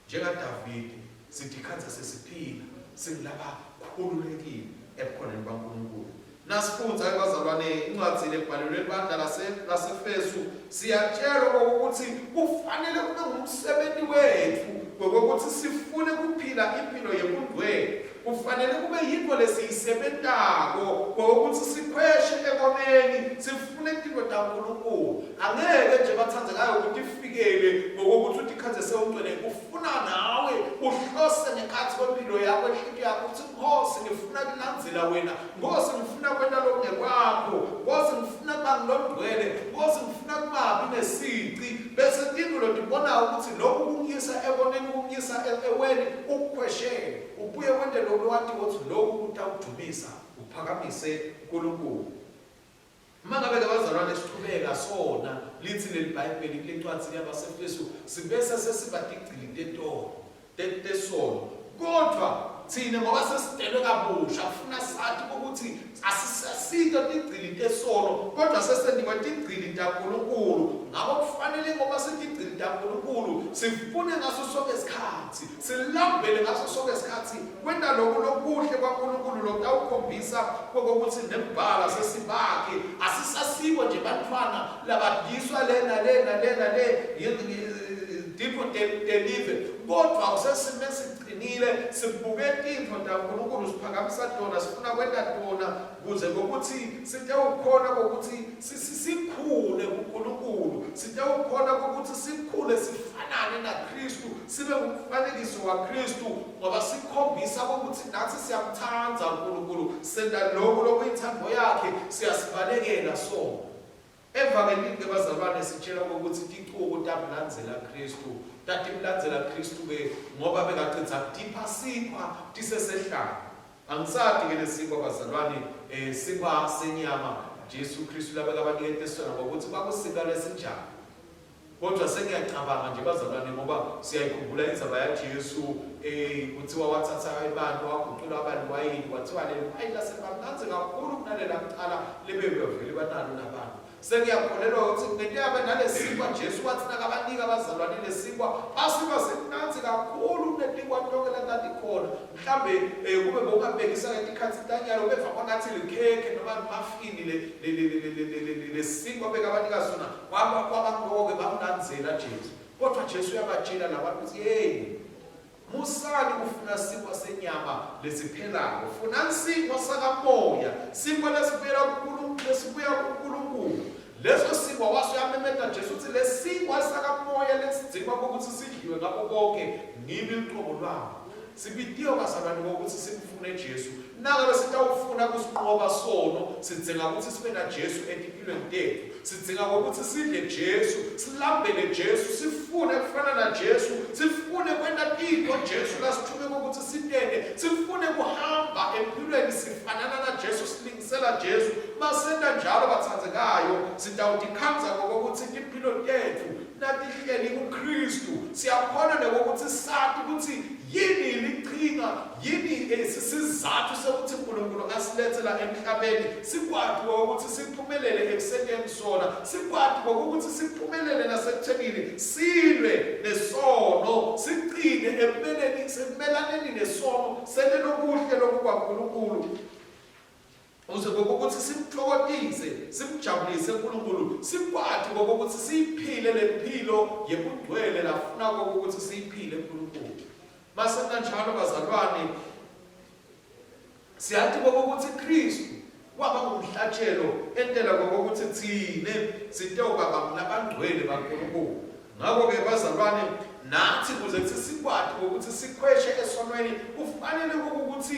njengaDavide sitikhandza sesiphila singulabakhululekile ebukhoneni baNkulunkulu. Nasifundza-ke bazalwane incwadzi lebhalelwe libandla laseEfesu siyatshelwa ukuthi kufanele kube ngumsebenti wetfu wekutsi sifune kuphila impilo yebungcwele. Kufanele kube yintfo lesiyisebentako kwekutsi sikhweshe ekoneni sifune tintfo taNkulunkulu. Angeke nje batsandzekayo kutifikele ngokokuthi utikhandze sewugcwele. Kufuna nawe uhlose ngekhatsi kwemphilo yakho, enhlitiyo yakho utsi, Nkhosi, ngifuna kulandzela wena. Nkhosi, ngifuna kwenta lokungekwakho. Nkhosi, ngifuna kuba ngulongcwele. Nkhosi, ngifuna kungabi nesici. Bese tintfo lotibonako kutsi loku kungiyisa ekoneni, kungiyisa eweni, ukukhweshele. Ubuye wente loku lowatiko kutsi loku kutawudvumisa kuphakamise Nkulunkulu. Uma ngabe-ke bazalwane sichubeka sona, litsi leliBhayibheli kulencwadzi yabaseEfesu, sibese sesiba tigcili tetono, tesono. Kodvwa. Thina ngoba sesidelwe kabusha kufuna sathi ukuthi asisesito tigcili tesono kodwa sesenikwe tigcili taNkulunkulu. Ngakho kufanele ngoba sitigcili taNkulunkulu sifune ngaso sonke isikhathi, silambele ngaso sonke isikhathi kwenta lokhu lokuhle kwaNkulunkulu lokutawukhombisa kokuthi nembhala sesibakhe asisasibo nje bantwana labadiswa le nale nale nale tintfo telive kodwa usesime siqinile sibuke tintfo taNkulunkulu siphakamisa tona sifuna kwenta tona kuze kokuthi sitewukhona kokuthi sikhule kuNkulunkulu sitewukhona kokuthi sikhule sifanane naKristu sibe ngumfanekiso waKristu ngoba sikhombisa kokuthi nathi siyamthanda uNkulunkulu senta lokhu lokuyinthando yakhe siyasibalekela sono Evangelini ke bazalwane sitshela ukuthi ticuku tamlandzela Kristu. Tatimlandzela Kristu ke ngoba bekacedza kutipha sikhwa tisesehlane. Angisati ke lesikhwa bazalwane eh sikhwa senyama Jesu Kristu labekabanikete sona ngokuthi kwakusika lesinjani. Kodwa sengiyacabanga nje bazalwane ngoba siyayikhumbula indzaba yaJesu eh kuthiwa wathatha abantu waguqula abantu wayini kwathiwa leli wayini lasemamnandzi kakhulu kunalela kuqala lebebevele banalo labantu. Sengiyakholelwa ukuthi kungenteka nalesinkwa Jesu wathi nakabanika abazalwane lesinkwa basiba simnandzi kakhulu kunetinkwa tonke letatikhona. Mhlambe eh, kube bowungabekisa ngetikhatsi tanyalo beva kwangathi likhekhe noma limafini le lesinkwa bekabanika sona Kwaba kwabangoko-ke bamlandzela Jesu. Kodwa Jesu uyabatshela labantu ukuthi hey, musani kufuna sinkwa senyama lesiphelako, funani sinkwa sakamoya, sinkwa lesibuyela kuNkulunkulu, lesibuya kuNkulunkulu. Leso sinkwa wase uyamemeta Jesu uthi lesinkwa sakamoya lesidzingwa ukuthi sidliwe ngako konke ngimi luqobo lwami. Sibitiwe bazalwane ngokuthi simfune Jesu. Nangabe sitawufuna kusinqoba sono, sidzinga ukuthi sibe naJesu etimpilweni tetfu. Sidzinga ngokuthi sidle Jesu, silambele Jesu, sifune kufana naJesu, sifune kwenta tintfo Jesu lasithume ukuthi sitente, sifune kuhamba empilweni sifanana naJesu, silingisela Jesu. Masenta njalo batsandzekayo, sitawutikhandza ngokuthi timphilo tetfu natihleli kuKristu, siyakhona nekokuthi sati ukuthi yini lichinga, yini eh, sizathu sokuthi uNkulunkulu asilethe la emhlabeni, sikwati ukuthi siphumelele ekusenteni sona, sikwati ukuthi siphumelele nasekuthenini silwe nesono, siqine ekumeleni sekumelaneni nesono, sente lokuhle lokhu kwaNkulunkulu. Uze ngokuthi simthokozise, simjabulise uNkulunkulu, sikwati ngokuthi siyiphile lempilo yebugcwele lafuna ukuthi siyiphile uNkulunkulu. Mase kanjalo bazalwane siyathi ngokuthi Kristu waba ngumhlatshelo entela ngokuthi thine sitewuba labangcwele baNkulunkulu. Ngakho-ke bazalwane, nathi kuze kuthi sikwati ukuthi sikhweshe esonweni kufanele ukuthi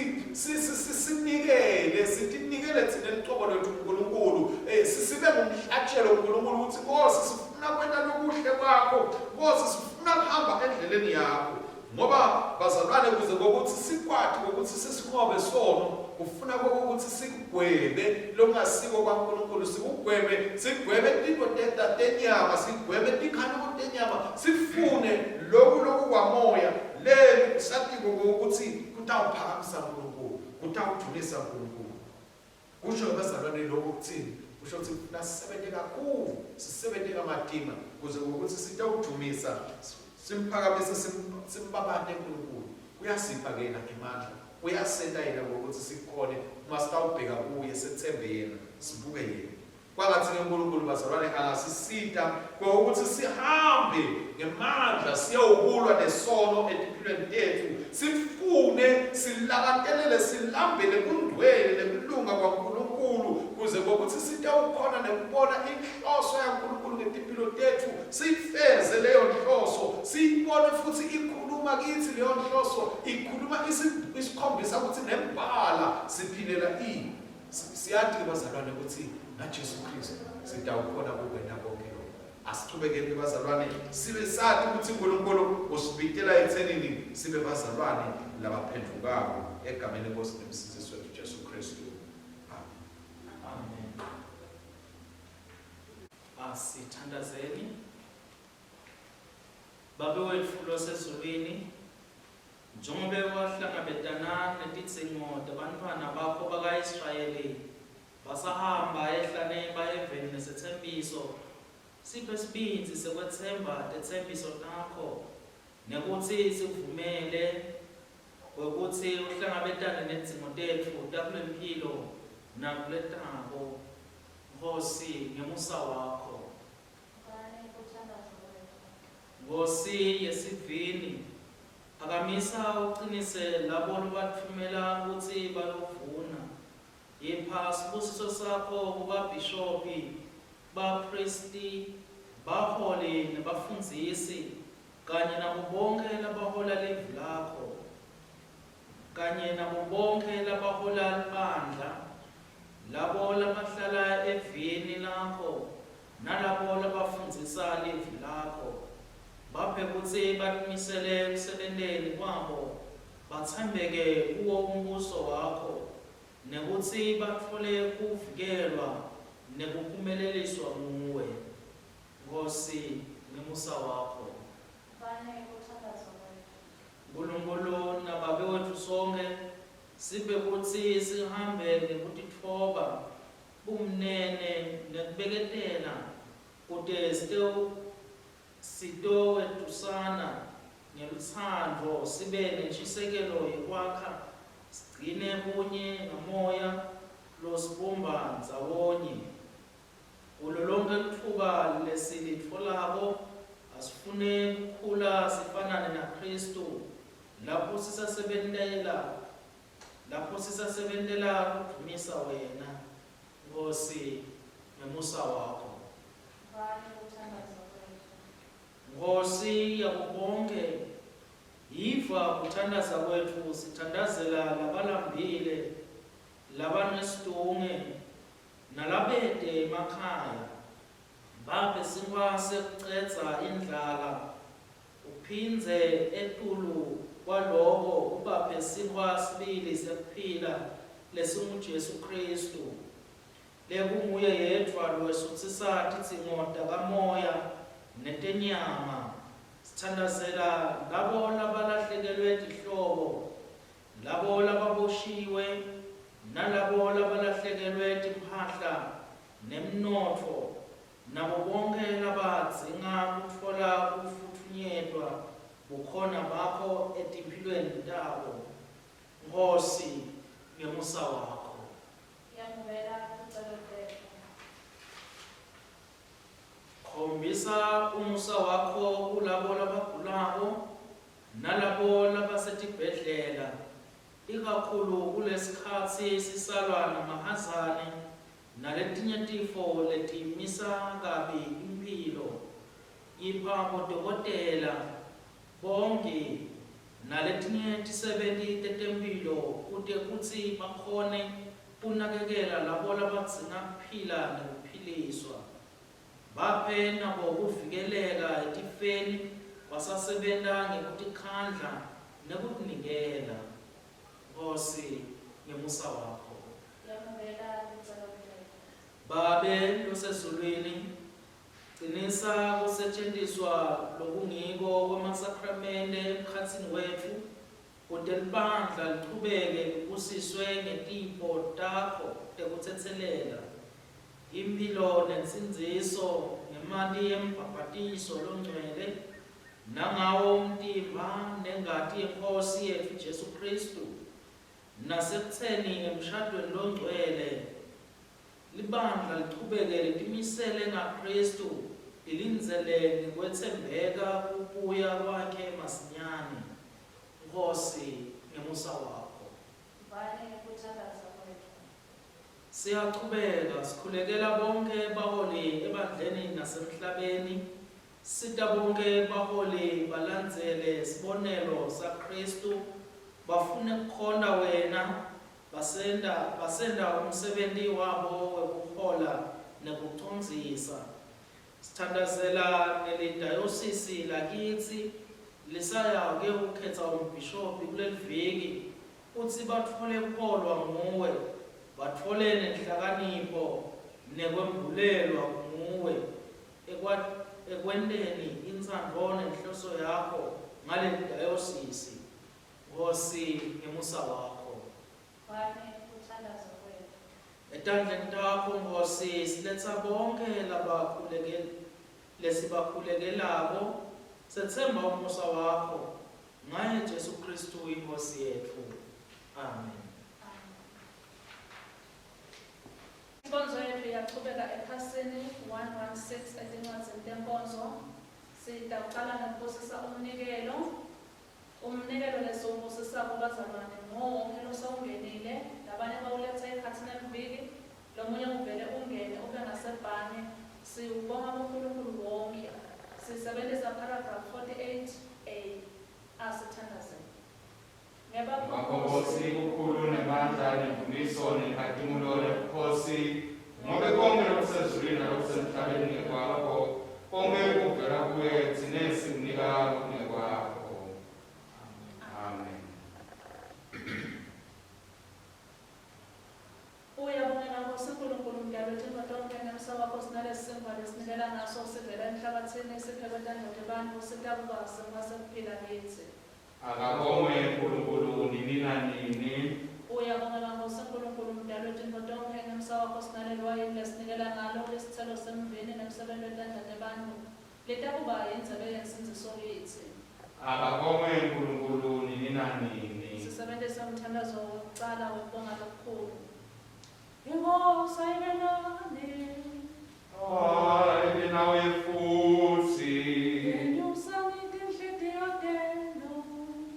sinikele sitinikele thina luqobo lwethu kuNkulunkulu eh, sibe ngumhlatshelo kuNkulunkulu ukuthi Nkosi sifuna kwenta lokuhle kwakho Nkosi sifuna kuhamba endleleni yakho Ngoba bazalwane kuze kokuthi sikwati kokuthi sisinqobe sono kufuna kokuthi sikugwebe lokungasiko kwaNkulunkulu sikugwebe sigwebe tinto teta tenyama sigwebe tikhanuko tenyama sifune loku lokukwamoya le satiko kokuthi kutawuphakamisa uNkulunkulu kutawudumisa uNkulunkulu Kusho bazalwane lokho kuthini? Kusho ukuthi kufuna sisebenze kakhulu, sisebenze kamatima kuze ukuthi sitawudumisa, simphakamise, simbabate uNkulunkulu. Uyasipha ke yena emandla, uyasenta yena ngokuthi sikhone uma sitawubheka kuye, sethembe yena, sibuke yena. Kwangathi-ke uNkulunkulu bazalwane angasisita ngokuthi sihambe ngemandla siyewukulwa nesono etimpilweni tethu, sifune, silangatelele, silambele kungcwele nekulunga kwaNkulunkulu kuze ngokuthi sitewukhona nekubona inhloso yaNkulunkulu ngetimpilo tethu, siyifeze leyo nhloso, siyibone futhi ikhuluma kithi leyo nhloso, ikhuluma isikhombisa ukuthi nembala siphilela ini. Siyati-ke bazalwane ukuthi ngaJesu Kristu sitawukhona kukwenta konke lokho. Asichubekeni bazalwane sibe sati ukuthi uNkulunkulu usibitela ekuthenini sibe bazalwane labaphendvukako egameni lenkosi nemsindisi wethu Jesu Kristu. Amen. Amen. Asithandazeni. Babe wetfu losezulwini, Njengobe wahlangabetana netidzingo tebantfwana bakho baka-Israyeli basahamba ehlane baya eveni lesetsembiso, siphe sibindzi sekwetsemba tetsembiso takho nekutsi sikuvumele kwekutsi uhlangabetane netidzingo tetfu takulemphilo nakuletako. Nkhosi, ngemusa wakho. Nkhosi yesivini, phakamisa ucinise labo lobatfumela kutsi bayovuna. Yipha sibusiso sakho kubabhishobhi, baphristi, baholi nebafundzisi, kanye nabo bonkhe labahola livi lakho, kanye nabo bonkhe labahola libandla, labo labahlala evini lakho nalabo labafundzisa livi lakho. Baphe kutsi batimisele ekusebenteni kwabo, batsembeke kuwo umbuso wakho, nekutsi batfole kuvikelwa nekuphumeleliswa nguwe, Nkhosi, ngemusa wakho. Nkulunkulu naBabe wetfu sonkhe, siphe kutsi sihambe ngekutitfoba, bumnene, nekubeketela, kute sitowetusana ngelutsandvo sibe nenshisekelo yekwakha sigcine bunye ngaMoya losibumba ndzawonye. Kulo lonkhe litfuba lesilitfolako, asifune kukhula sifanane naKhristu lapho sisasebentela lapho sisasebentela kudvumisa wena, Nkhosi, ngemusa wakho. Nkhosi yabo bonkhe, yiva kuthandaza kwetfu sithandazela labalambile, labanesitunge, nalabete emakhaya. Baphe sinkhwa sekucedza indlala, uphindze etulu kwaloko ubaphe sinkhwa sibili sekuphila lesinguJesu Khristu, lekunguye yedvwa lowesutsisa tidzingo takamoya netenyama. Sithandazela labo labalahlekelwe tihlobo, labo lababoshiwe, nalabo labalahlekelwe timphahla nemnotfo, nabo bonkhe labadzinga kutfola kufutfunyetwa bukhona bakho etimphilweni tabo. Nkhosi, ngemusa wakho. Yamukela ticelo tetfu. Khombisa umusa wakho kulabo labagulako nalabo labasetibhedlela, ikakhulu kulesikhatsi sisalwa namahazane naletinye tifo letimisa kabi imphilo. Yipha bodokotela, bongi naletinye tisebenti tetemphilo kute kutsi bakhone kunakekela labo labadzinga kuphila nekuphiliswa. Baphe nabo kuvikeleka etifeni basasebenta ngekutikhandla nekutinikela. Nkhosi, ngemusa wakho. Yamukela ticelo tetfu. Babe loseZulwini, cinisa kusetjentiswa lokungiko kwemasakramente emkhatsini wetfu, kute libandla lichubeke libusiswe ngetipho takho tekutsetselela, imphilo nensindziso ngemanti embhabhatiso longcwele, nangawo umtimba nengati yeNkhosi yetfu Jesu Khristu, nasekutseni emshadweni longcwele libandla lichubeke litimisele ngaKhristu lilindzele ngekwetsembeka kubuya kwakhe masinyane. Nkhosi, ngemusa wakho. Vani kuthandaza kwetfu. Siyachubeka sikhulekela bonkhe baholi ebandleni nasemhlabeni. Sita bonkhe baholi balandzele sibonelo saKhristu, bafune kukhonta wena basenta basenta umsebenti wabo wekuhola nekucondzisa. Sithandazela nelidayosisi lakitsi lisaya kuyewukhetsa umbhishobhi kuleliviki kutsi batfole kuholwa nguwe, batfole nenhlakanipho nekwembulelwa nguwe ekwenteni intsandvo nenhloso yakho ngalelidayosisi. Nkosi ngemusa wakho. Vani kuthandaza kwethu. Etandleni takho Nkosi siletsa bonkhe labakhuleke lesibakhulekelako setsemba umusa wakho ngaye Jesu Kristu iNkosi yetfu. Amen. Inkonzo yetfu iyachubeka ekhasini 116 etincwadzini tenkonzo. Sitawucala ngekubusisa umnikelo. Umnikelo lesiwubusisako bazalwane nguwowonkhe losewungenile, labanye bawuletsa ekhatsi neliviki, lomunye uvele ungene ube ngasebhange. Siwubonga kuNkulunkulu wonkhe. Sisebentisa paragraph 48 A. Asithandazeni. Ngakho Nkhosi, bukhulu nemandla nendvumiso nenkhatimulo nebukhosi, ngobe konkhe lokusezulwini nalokusemhlabeni ngekwakho, konkhe kuvela kuwe, tsine sikunika lokungekwakho. Amen. Uyabongeka Nkosi Nkulunkulu Mdali wetintfo tonkhe ngemsa wakho sinalesinkwa lesinikela ngaso sivela emhlabatsini siphekwe tandla tebantfu sitakuba sinkwa sekuphila kitsi. Akabongwe Nkulunkulu nini nanini. Uyabongeka Nkosi Nkulunkulu Mdali wetintfo tonkhe ngemsa wakho sinaleliwayini lesinikela ngalo lisitselo semvini nemsebenti wetandla tebantfu litakuba yindzebe yensindziso kitsi. Akabongwe Nkulunkulu nini nanini. Sisebentise umthandazo wekucala wekubonga lokukhulu. Inkosi ayibe nani. Ayibe nawe futsi. Yenyusani tinhlitiyo tenu.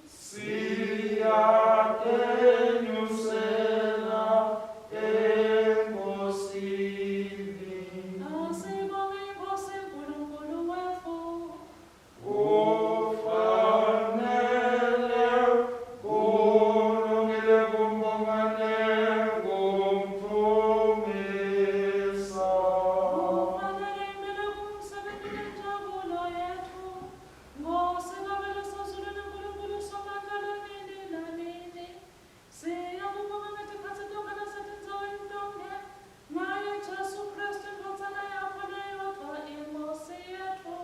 Siyatenyusela eNkosini. Asibonge iNkosi Nkulunkulu wetfu. Kufanele kulungile kumbonga nekumdvumisa. Kufanele impela kumsebenti nenjabulo yetfu. Nkosi Babe losezulwini Nkulunkulu Somandla lonini nanini. Siyakubonga ngetikhatsi tonkhe nasetindzaweni tonkhe. Ngaye Jesu Kristu iNdvodzana yakho leyodvwa iNkosi yetfu.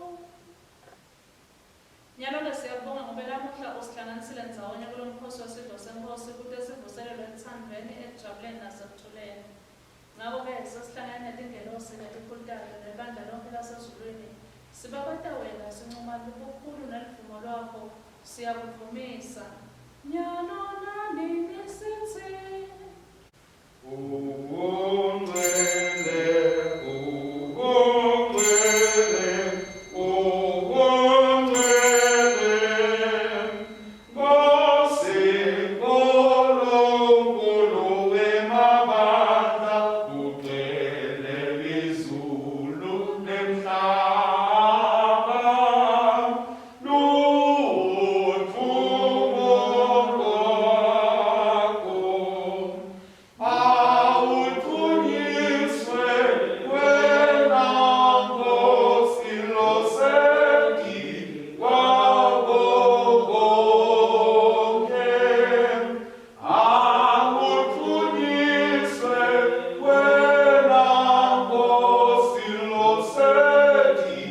Nyalo-ke siyakubonga ngobe lamuhla usihlanganisile ndzawonye kulomkhosi wesidlo seNkhosi kute sivuselelwe ekutsandvweni, ekujabuleni nasekuthuleni. Ngako-ke sesihlangene netingelosi netikhulu tato nelibandla lonkhe lasezulwini, sibabata wena, sincoma bukhulu neludvumo lwakho, siyakudvumisa. Nyalo nanini sitsi. Ungcwele, ungcwele, ungcwele, Nkosi Nkulunkulu wemabandla, kugcwele lizulu nemhlaba, ludvumo lwakho. Awudvunyiswe wena Nkosi loseti kwabo bonke. Awudvunyiswe wena Nkosi loseti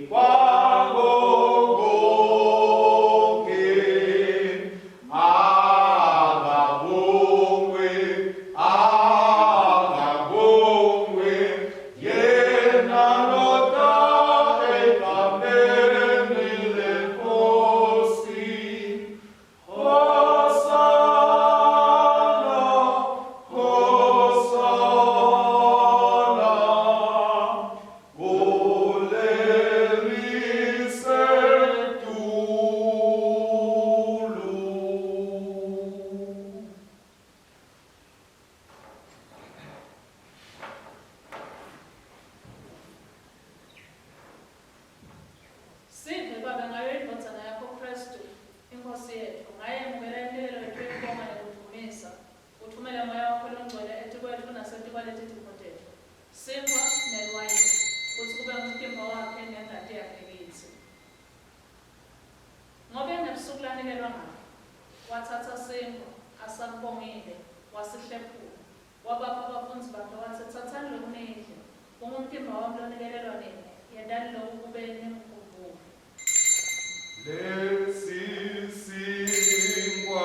kwabo bonke. Akabongwe, akabongwe, yena lota egameni leNkosi. Hosana, Hosana, kulelisetulu. Sive Babe ngayo iNdvodzana yakho Kristu, iNkhosi yetfu, ngaye yemukela iminikelo yetfu yekubonga nekudvumisa. Uthumele Moya wakho loNgcwele etikwetfu nasetikwaleti tipho tetfu, sinkhwa neliwayini, kutsi kube ngumtimba wakhe nengati yakhe kitsi. Ngobe ngebusuku lanikelwa ngabo, watsatsa sinkhwa, asakubongile, wasihlephula, wabapha bafundzi bakhe, watsi, Tsatsani loku nidle, kungumtimba wami lonikelelwa nine, yentani loku kube ningikhumbule. Lesi sinkwa.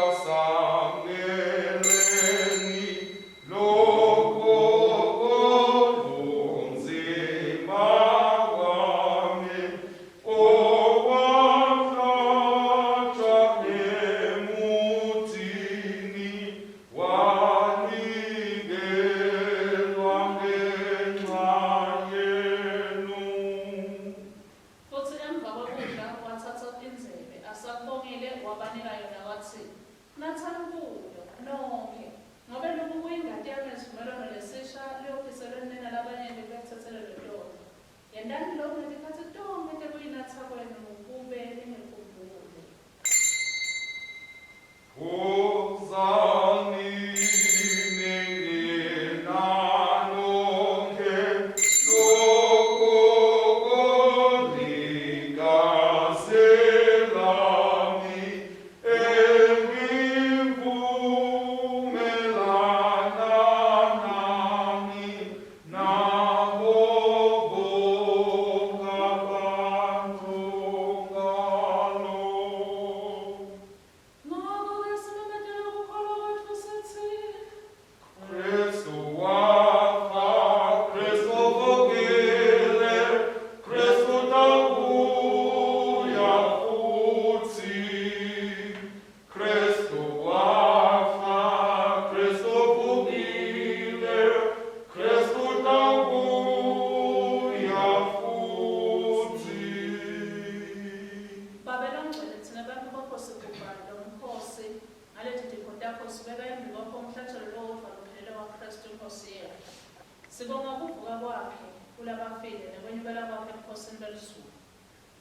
Sibonga kuvuka kwakhe kulabafile nekwenyukela kwakhe ebukhosini belizulu.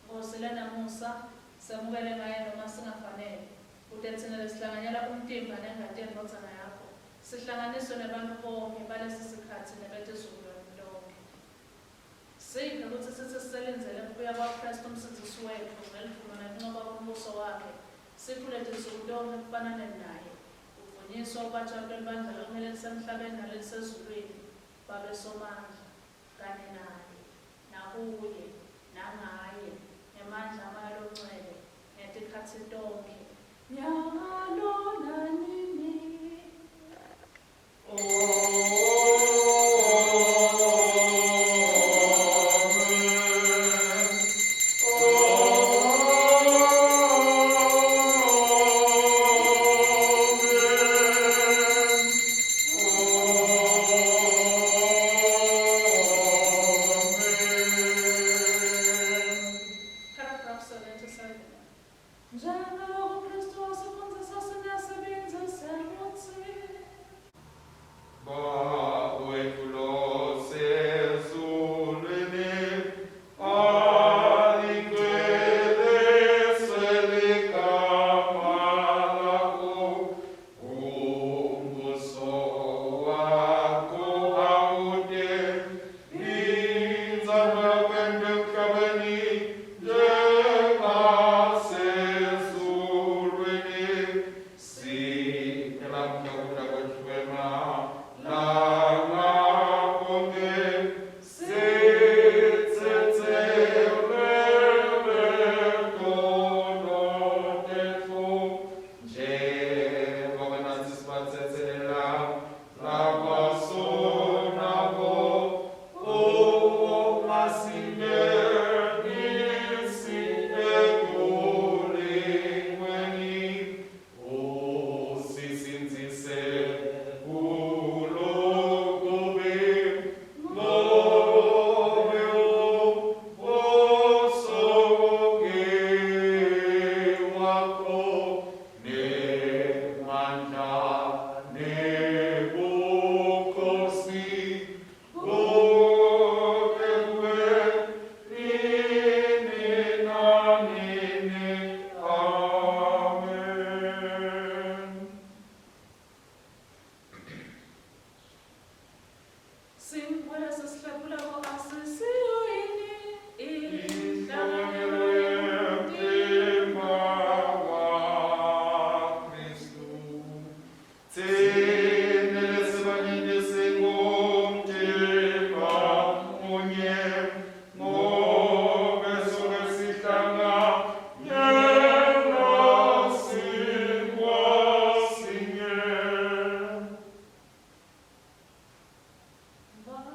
Nkhosi lenemusa, semukele ngaye noma singafanele, kute tsine lesihlanganyela umtimba nengati yeNdvodzana yakho, sihlanganiswe nebantfu bonkhe balesi sikhatsi nebetizukulwane tonkhe. Siphe kutsi sitsi siselindzele kubuya kwaKhristu uMsindzisi wetfu ngelidvumo nekuncoba kwembuso wakhe, sikhule tinsuku tonkhe ekufananeni naye. Udvunyiswe ubatjatwe libandla lonkhe lelisemhlabeni nalelisezulwini, Babe Somandla, kanye naye, nakuye, nangaye, ngemandla aMoya loNgcwele, ngetikhatsi tonkhe, nyalo nanini. Paragraph 77. Njengaloko Kristu wasifundzisa sinesibindzi sekutsi. Baba wetfu losezulwini, aligcwelise ligama lakho, umbuso wakho awute, intsandvo yakho yentiwe emhlabeni njengasezulwini. Siphe lamuhla kudla kwetfu kwemalanga onkhe, sitsetselele tono tetfu, njengoba natsi sibatsetselela labasonako. Ungasingenisi ekulingweni, usisindzise kulokubi, ngobe umbuso ngewakho, nemandla, nebukhosi, konke kube nini nanini. Amen. Sinkwa lesisihlephulako asisiyo yini Inhlanganyelo inhlanganyelo yemtimba waKhristu. Tsine lesibanyenti singumtimba munye, ngobe soke sihlanganyela sinkwa sinye. Vana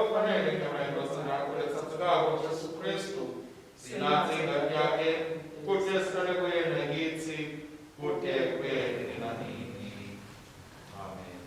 lokufanele ngenxa yeNdvodzana yakho letsandzekako Jesu Khristu, sinatse ingati yakhe kute sihlale kuye nakitsi kute kuye nini nanini. Amen.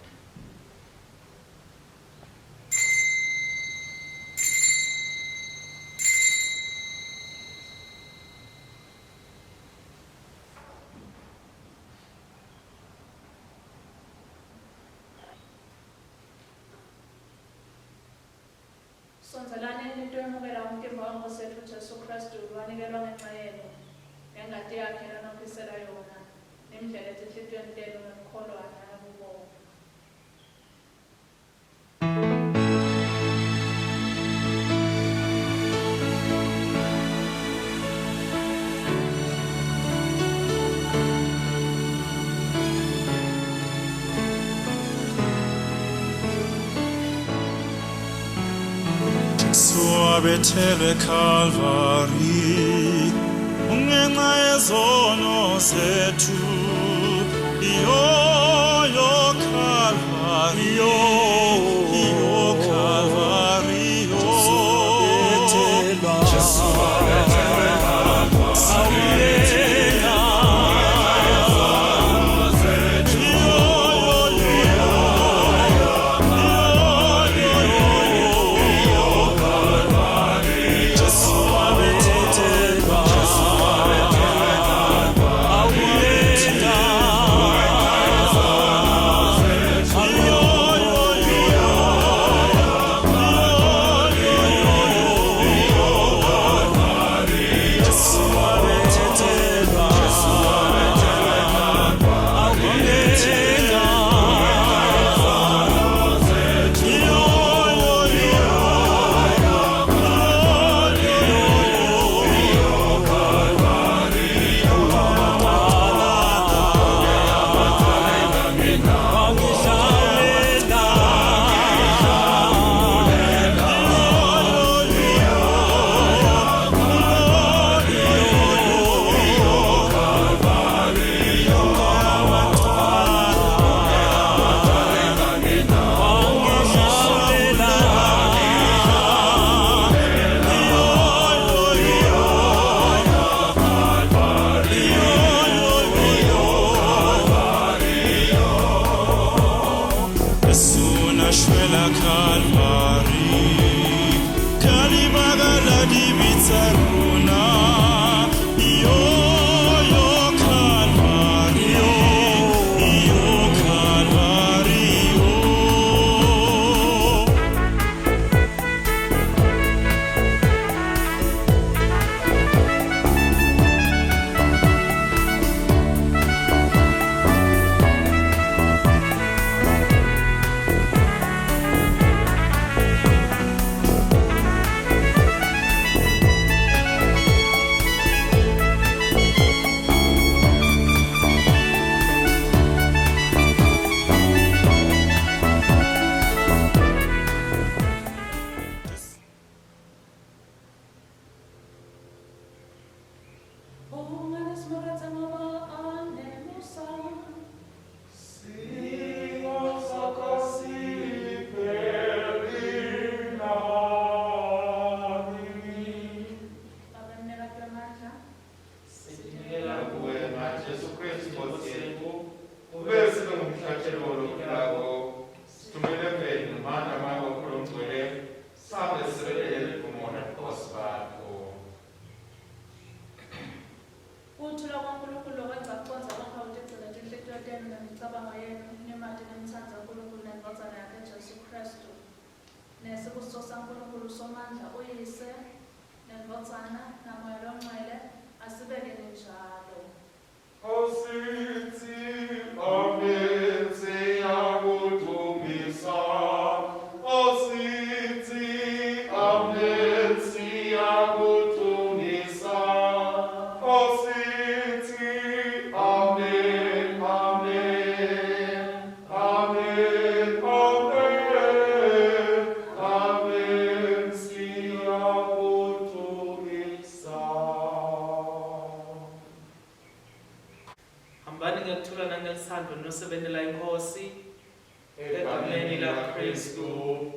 Sondzelani nitoyemukela umtimba weNkhosi yetfu Jesu Khristu lowanikelwa ngenca yenu, nengati yakhe lanophisela yona, nimdlele etinhlitiyweni tenu ngekukholwa nangekubonga. Jesu wabethelwe Calvary ngenxa yezono zethu yo yo Calvary yo yo Calvary yo Jesu wabethelwe Shwela Calvary Kalibaka la dibe tsa rona Yo yo Calvary yo yo Calvary yo. Bongani Simakadze ngoba anemusa. Simo sakho sipheli nanini. Babe mnikati wemandla, Sinikela kuwe ngaJesu Kristu Nkosi yethu, kube sibe ngumhlatshelo lophilako, sithumele eveni ngamandla aMoya wakho loNgcwele, sabe sibelele ludumo nobukhosi bakho. Kuthula kwaNkulunkulu lokwengca kucondza konkhe kutigcine tinhlitiyo tenu nemicabango yenu, nimati nimtsandze Nkulunkulu neNdvodzana yakhe Jesu Khristu. Nesibusiso saNkulunkulu Somandla, uYise, neNdvodzana, naMoya loNgcwele, asibeke njalo. Asithi Amen siyakudumisa. Asithi Amen siyakudumisa. Asithi Amen, Amen, Amen, Amen, Amen siyakudumisa. Hambani ngekuthula nangelutsandvo niyosebenela iNkhosi. Egameni laKhristu.